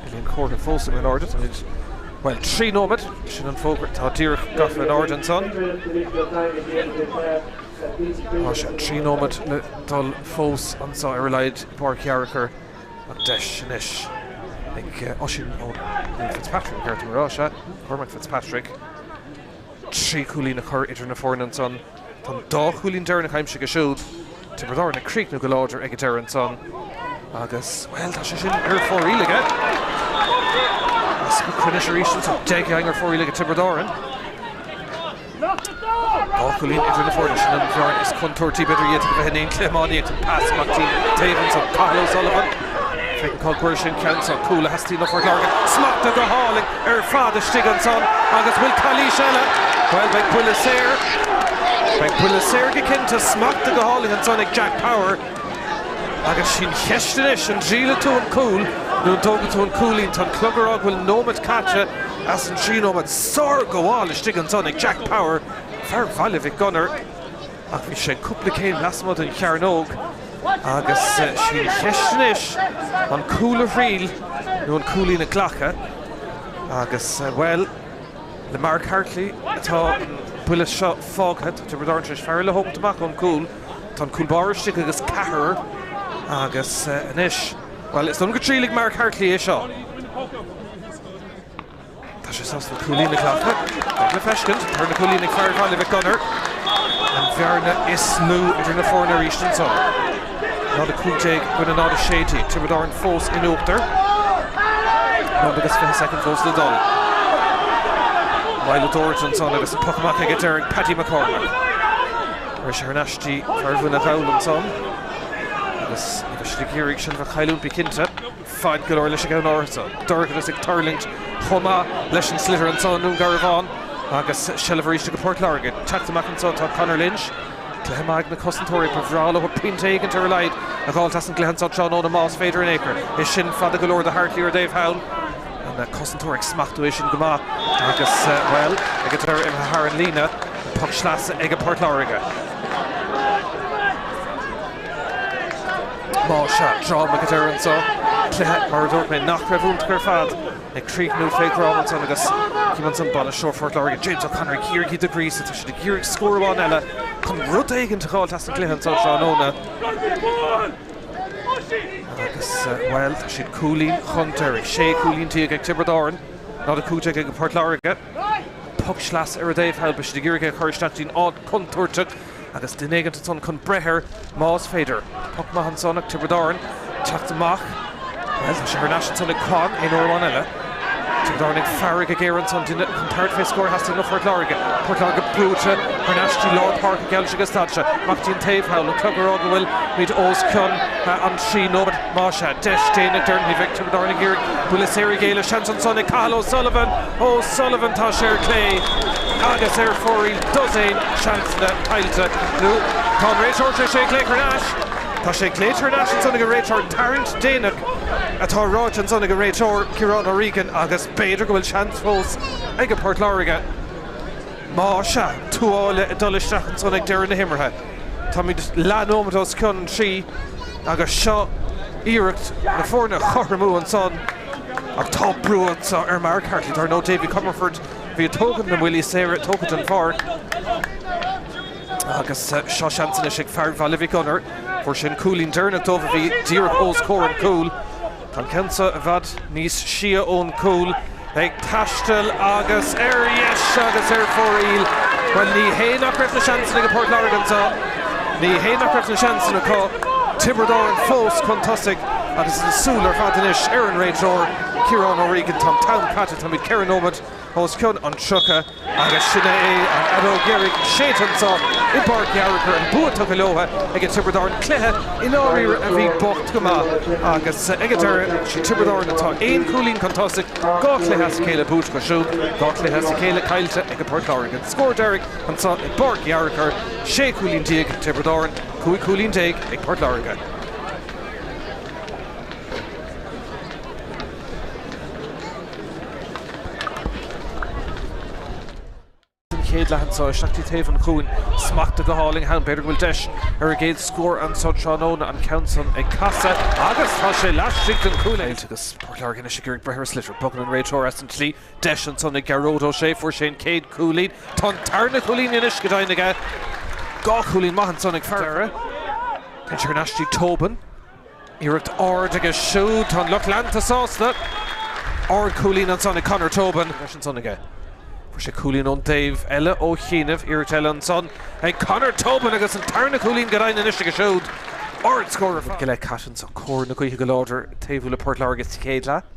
Níl aon chomhartha fós in airde. Táimid, bhuel, 3 nóiméad, sin an fógra atá díreach gafa in airde ansan. Tá sé 3 nóiméad le dul fós anso ar a laghad i bPáirc Fhearchair ach deis anois ag Oisín Ó Fitzpatrick, ba cheart dom a rá, sea, Cormac Fitzpatrick. 3 chúilín a chur idir na foirne ansan. Tá an dá chúilín deireanach aimsithe aige siúd. Tiobraid Árann ag críochnú go láidir ag an deireadh ansan agus, bhuel, tá sé sin ar fóraoil aige. Easpa cruinnis arís ansan. 10 ar fóraoil aige Tiobraid Árann. Dá chúilín idir na foirne, sin an bhearna is contúirtí b'fhéidir a d'fhéadfadh a bheith in aon chluiche iománaíochta. An pas amach dtí'n taobh ansan, Cathal O'Sullivan. Féach cá gcuir sin ceann san, cúl a theastaíonn ó Phort Láirge. Smachtaithe go hálainn ar fad istigh ansan agus bhfuil calaois eile? Bhuel, beidh buille saor. Beidh buille saor go cinnte. Smachtaithe go hálainn ansan ag Jack Power. Agus sin cheist anois, an dtriailfidh tú an cúl nó an dtógfaidh tú an cúilín? Tá an clog ag rá go bhfuil nóiméad caite as an dtrí nóiméad. Sárghabháil istigh ansan ag Jack Power, fear Bhaile Mhic Gonair, ach bhí sé cúpla céim lasmuigh den chearnóg agus sin cheist anois, an cúl a thriail nó an cúilín a ghlacadh? Agus, bhuel, le Mark Hartley atá an buille seo fágtha. Tá Tiobraid Árann tar éis fear eile a thógaint amach ón gcúl. Tá an cúl báire istigh agus ceathrar agus anois, bhuel, is dóigh liom go dtriailfidh Mark Hartley é seo. Tá sé sásta an cúilín a ghlacadh. Beidh le feiscint. Tarna cúilín ag fear Bhaile Mhic Gonair. An bhearna is lú idir na foirne arís anso. 0-15 i gcoinne 0-16. Tiobraid Árann fós in uachtar. Nóiméad agus 20 soicind fós le dul. Milo Doherty ansan agus an poc amach ag an deireadh ag Paddy McCormack. Chuir sé thar n-ais dtí fear Mhuine Ghall ansan agus ní bheidh siad ag iarraidh sin a chailliúint bí cinnte. Fad go leor leis an gceann áirithe. Dorchadas ag tuirlingt chomh maith leis an sliotar anso i nDún Garbhán agus seilbh arís ag Port Láirge. Teacht amach anso tá Conor Lynch. Cluiche maith ag na cosantóirí. Ba bhreá leo pointe éigint ar a laghad a dh'fháilt as an gcluiche anso tráthnóna más féidir in aon chor. É sin fada go leor do Hartley ar an dtaobh thall. An cosantóir ag smachtú é sin go maith agus, bhuel, ag an deireadh imithe thar an líne. Poc sleasa ag Port Láirge. Más ea, dráma go deireadh anso. Cluiche, mar a dúirt mé, nach raibh iontach ar fad, ag críochnú fé dhráma ansan agus cím ansan bainisteoir Phort Láirge, James O'Connor ag iarraidh iad a ghríosadh. Tá siad ag iarraidh scór amháin eile chun rud éigint a dh'fháilt as an gcluiche anso tráthnóna. Agus, bhuel, tá siad cúilín chun deiridh. 16 cúilín ag Tiobraid Árann, 0-15 ag Port Láirge. Poc sleasa ar an dtaobh thall, beidh siad ag iarraidh é a chur isteach dtí'n áit contúirteach. Agus duine éigint ansan chun breith air, más féidir. Poc maith ansan ag Tiobraid Árann. Teacht amach. Bhuel, tá sé thar n-ais ansan ag Con, aon uair amháin eile. Tiobraid Árann ag faire go géar ansan. Duine chun tabhairt fé scór a theastaíonn ó Phort Láirge. Port Láirge brúite thar n-ais dtí lár páirce geall leis ag an staid seo. Amach dtí an taobh thall. An clog ag rá go bhfuil muid os cionn an trí nóiméad. Más ea, deis déanach deireanach ní bheidh Tiobraid Árann ag iarraidh buille saor a ghéilleadh. Seans ansan ag Cathal O'Sullivan. O'Sullivan, tá sé ar clé agus ar fóraoil, dosaen seansanna caillte nó tá an réiteoir tar éis é a ghlaoch thar n-ais. Tá sé glaoite thar n-ais ansan ag an réiteoir, tarraingt déanach atá ráite ansan ag an réiteoir, Ciarán O'Regan, agus b'fhéidir go bhfuil seans fós ag Port Láirge. Más ea, tuáille ag dul isteach ansan ag deireadh na himeartha. Táimid leathnóimeat os cionn trí agus seo iarracht na foirne a chothromú ansan ach tá brú anso ar Mark Hartley. Dar ndóigh Davy Comerford a bhí ag tógaint na mbuillí saora, tógtha den pháirc agus seo seans anois ag fear Bhaile Mhic Gonair. Fuair sé an cúilín deireanach dóibh a bhí díreach os comhair an chúil. Tá an ceann seo i bhfad níos sia ón gcúl ag taisteal agus ar dheis agus ar fóraoil. Bhuel, ní hé nach raibh na seansanna ag Port Láirge anseo, ní hé nach raibh na seansanna acu. Tiobraid Árann fós chun tosaigh agus an súil ar fad anois ar an réiteoir. Ciarán O'Regan. Tá an t-am caite, táimid 4 nóiméad os cionn an 30 agus sin é an fheadóg dheiridh séidte anseo i bPáirc Uí Fhearchair. An bua tugtha leo ag Tiobraid Árann. Cluiche i ndáiríre a bhí bocht go maith agus ag an deireadh, sí Tiobraid Árann atá aon chúilín chun tosaigh, dhá chluiche as a chéile buaite acu siúd, dhá chluiche as a chéile caillte ag Port Láirge. An scór deiridh anseo i bPáirc Uí Fhearchair, 16 chúilín ag Tiobraid Árann, 15 cúilín ag Port Láirge. An chéad leath anseo isteach dtí taobh an chúin, smachtaithe go hálainn ann. B'fhéidir go bhfuil deis ar a gcéad scór anseo tráthnóna, an ceann san ag casadh agus tá sé laistigh den chúl. Agus Port Láirge anois ag iarraidh breith ar a sliotar. Bogann an réiteoir as an tslí. Deis ansan ag Gearóid Ó Sé. Fuair sé an chéad chúilín. Tá an tarna cúilín anois go deimhin aige. Dhá chúilín maith ansan ag fear. Deireadh. Téann sé thar n-ais dtí Tobin. Iarracht ard aige siúd. Tá an lucht leanta sásta. Ardchúilín ansan ag Conor Tobin. Leis ansan aige. Fuair sé cúilín ón dtaobh eile ó chianaibh. Iarracht eile ansan ag Conor Tobin agus an tarna cúilín go deimhin anois aige siúd. Ardscór ar fad. Go leith caite anso. Cóir na gaoithe go láidir taobhú le Port Láirge sa chéad leath.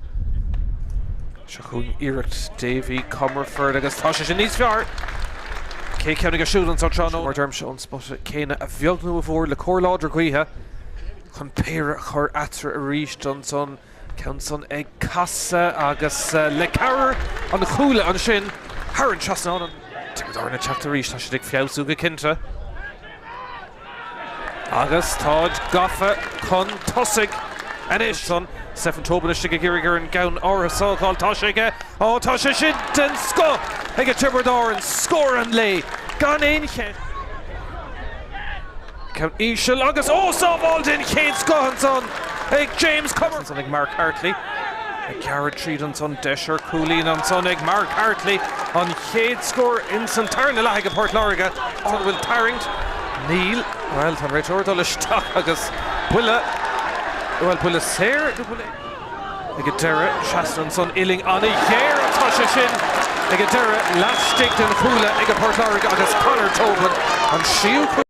Seo chugainn iarracht Davy Comerford agus tá sé sin níos fearr. Céad ceann aige siúd anso tráthnóna. Mar deirimse ón spota céanna a bheag nó a mhór le cóir láidir gaoithe chun péire a chur eatarthu arís ansan. Ceann san ag casadh agus le cabhair an chúil ansin thar an trasnán. Tiobraid Árann ag teacht arís, tá siad ag feabhsú go cinnte. Agus táid gafa chun tosaigh anois. Ansan Stephen Tobin istigh ag iarraidh ar an gceann áirithe so a fháil. Tá sé aige. Ó, tá sé sin den scoth ag Tiobraid Árann. Scór an lae gan aon cheist. Ceann íseal agus ó, sábháil den chéad scoth ansan ag James Comer. Ansan ag Mark Hartley. Ag gearradh tríd ansan, deis ar chúilín ansan ag Mark Hartley. An chéad scór insan tarna leath ag Port Láirge. An bhfuil tarraingt? Níl. Bhuel, tá an réiteoir ag dul isteach agus buille, bhuel, buille saor nó buille ag an deireadh. Trasna ansan, uillinn an-ghéar atá sé sin ag an deireadh laistigh den chuaille ag Port Láirge agus Conor Tobin an tríú.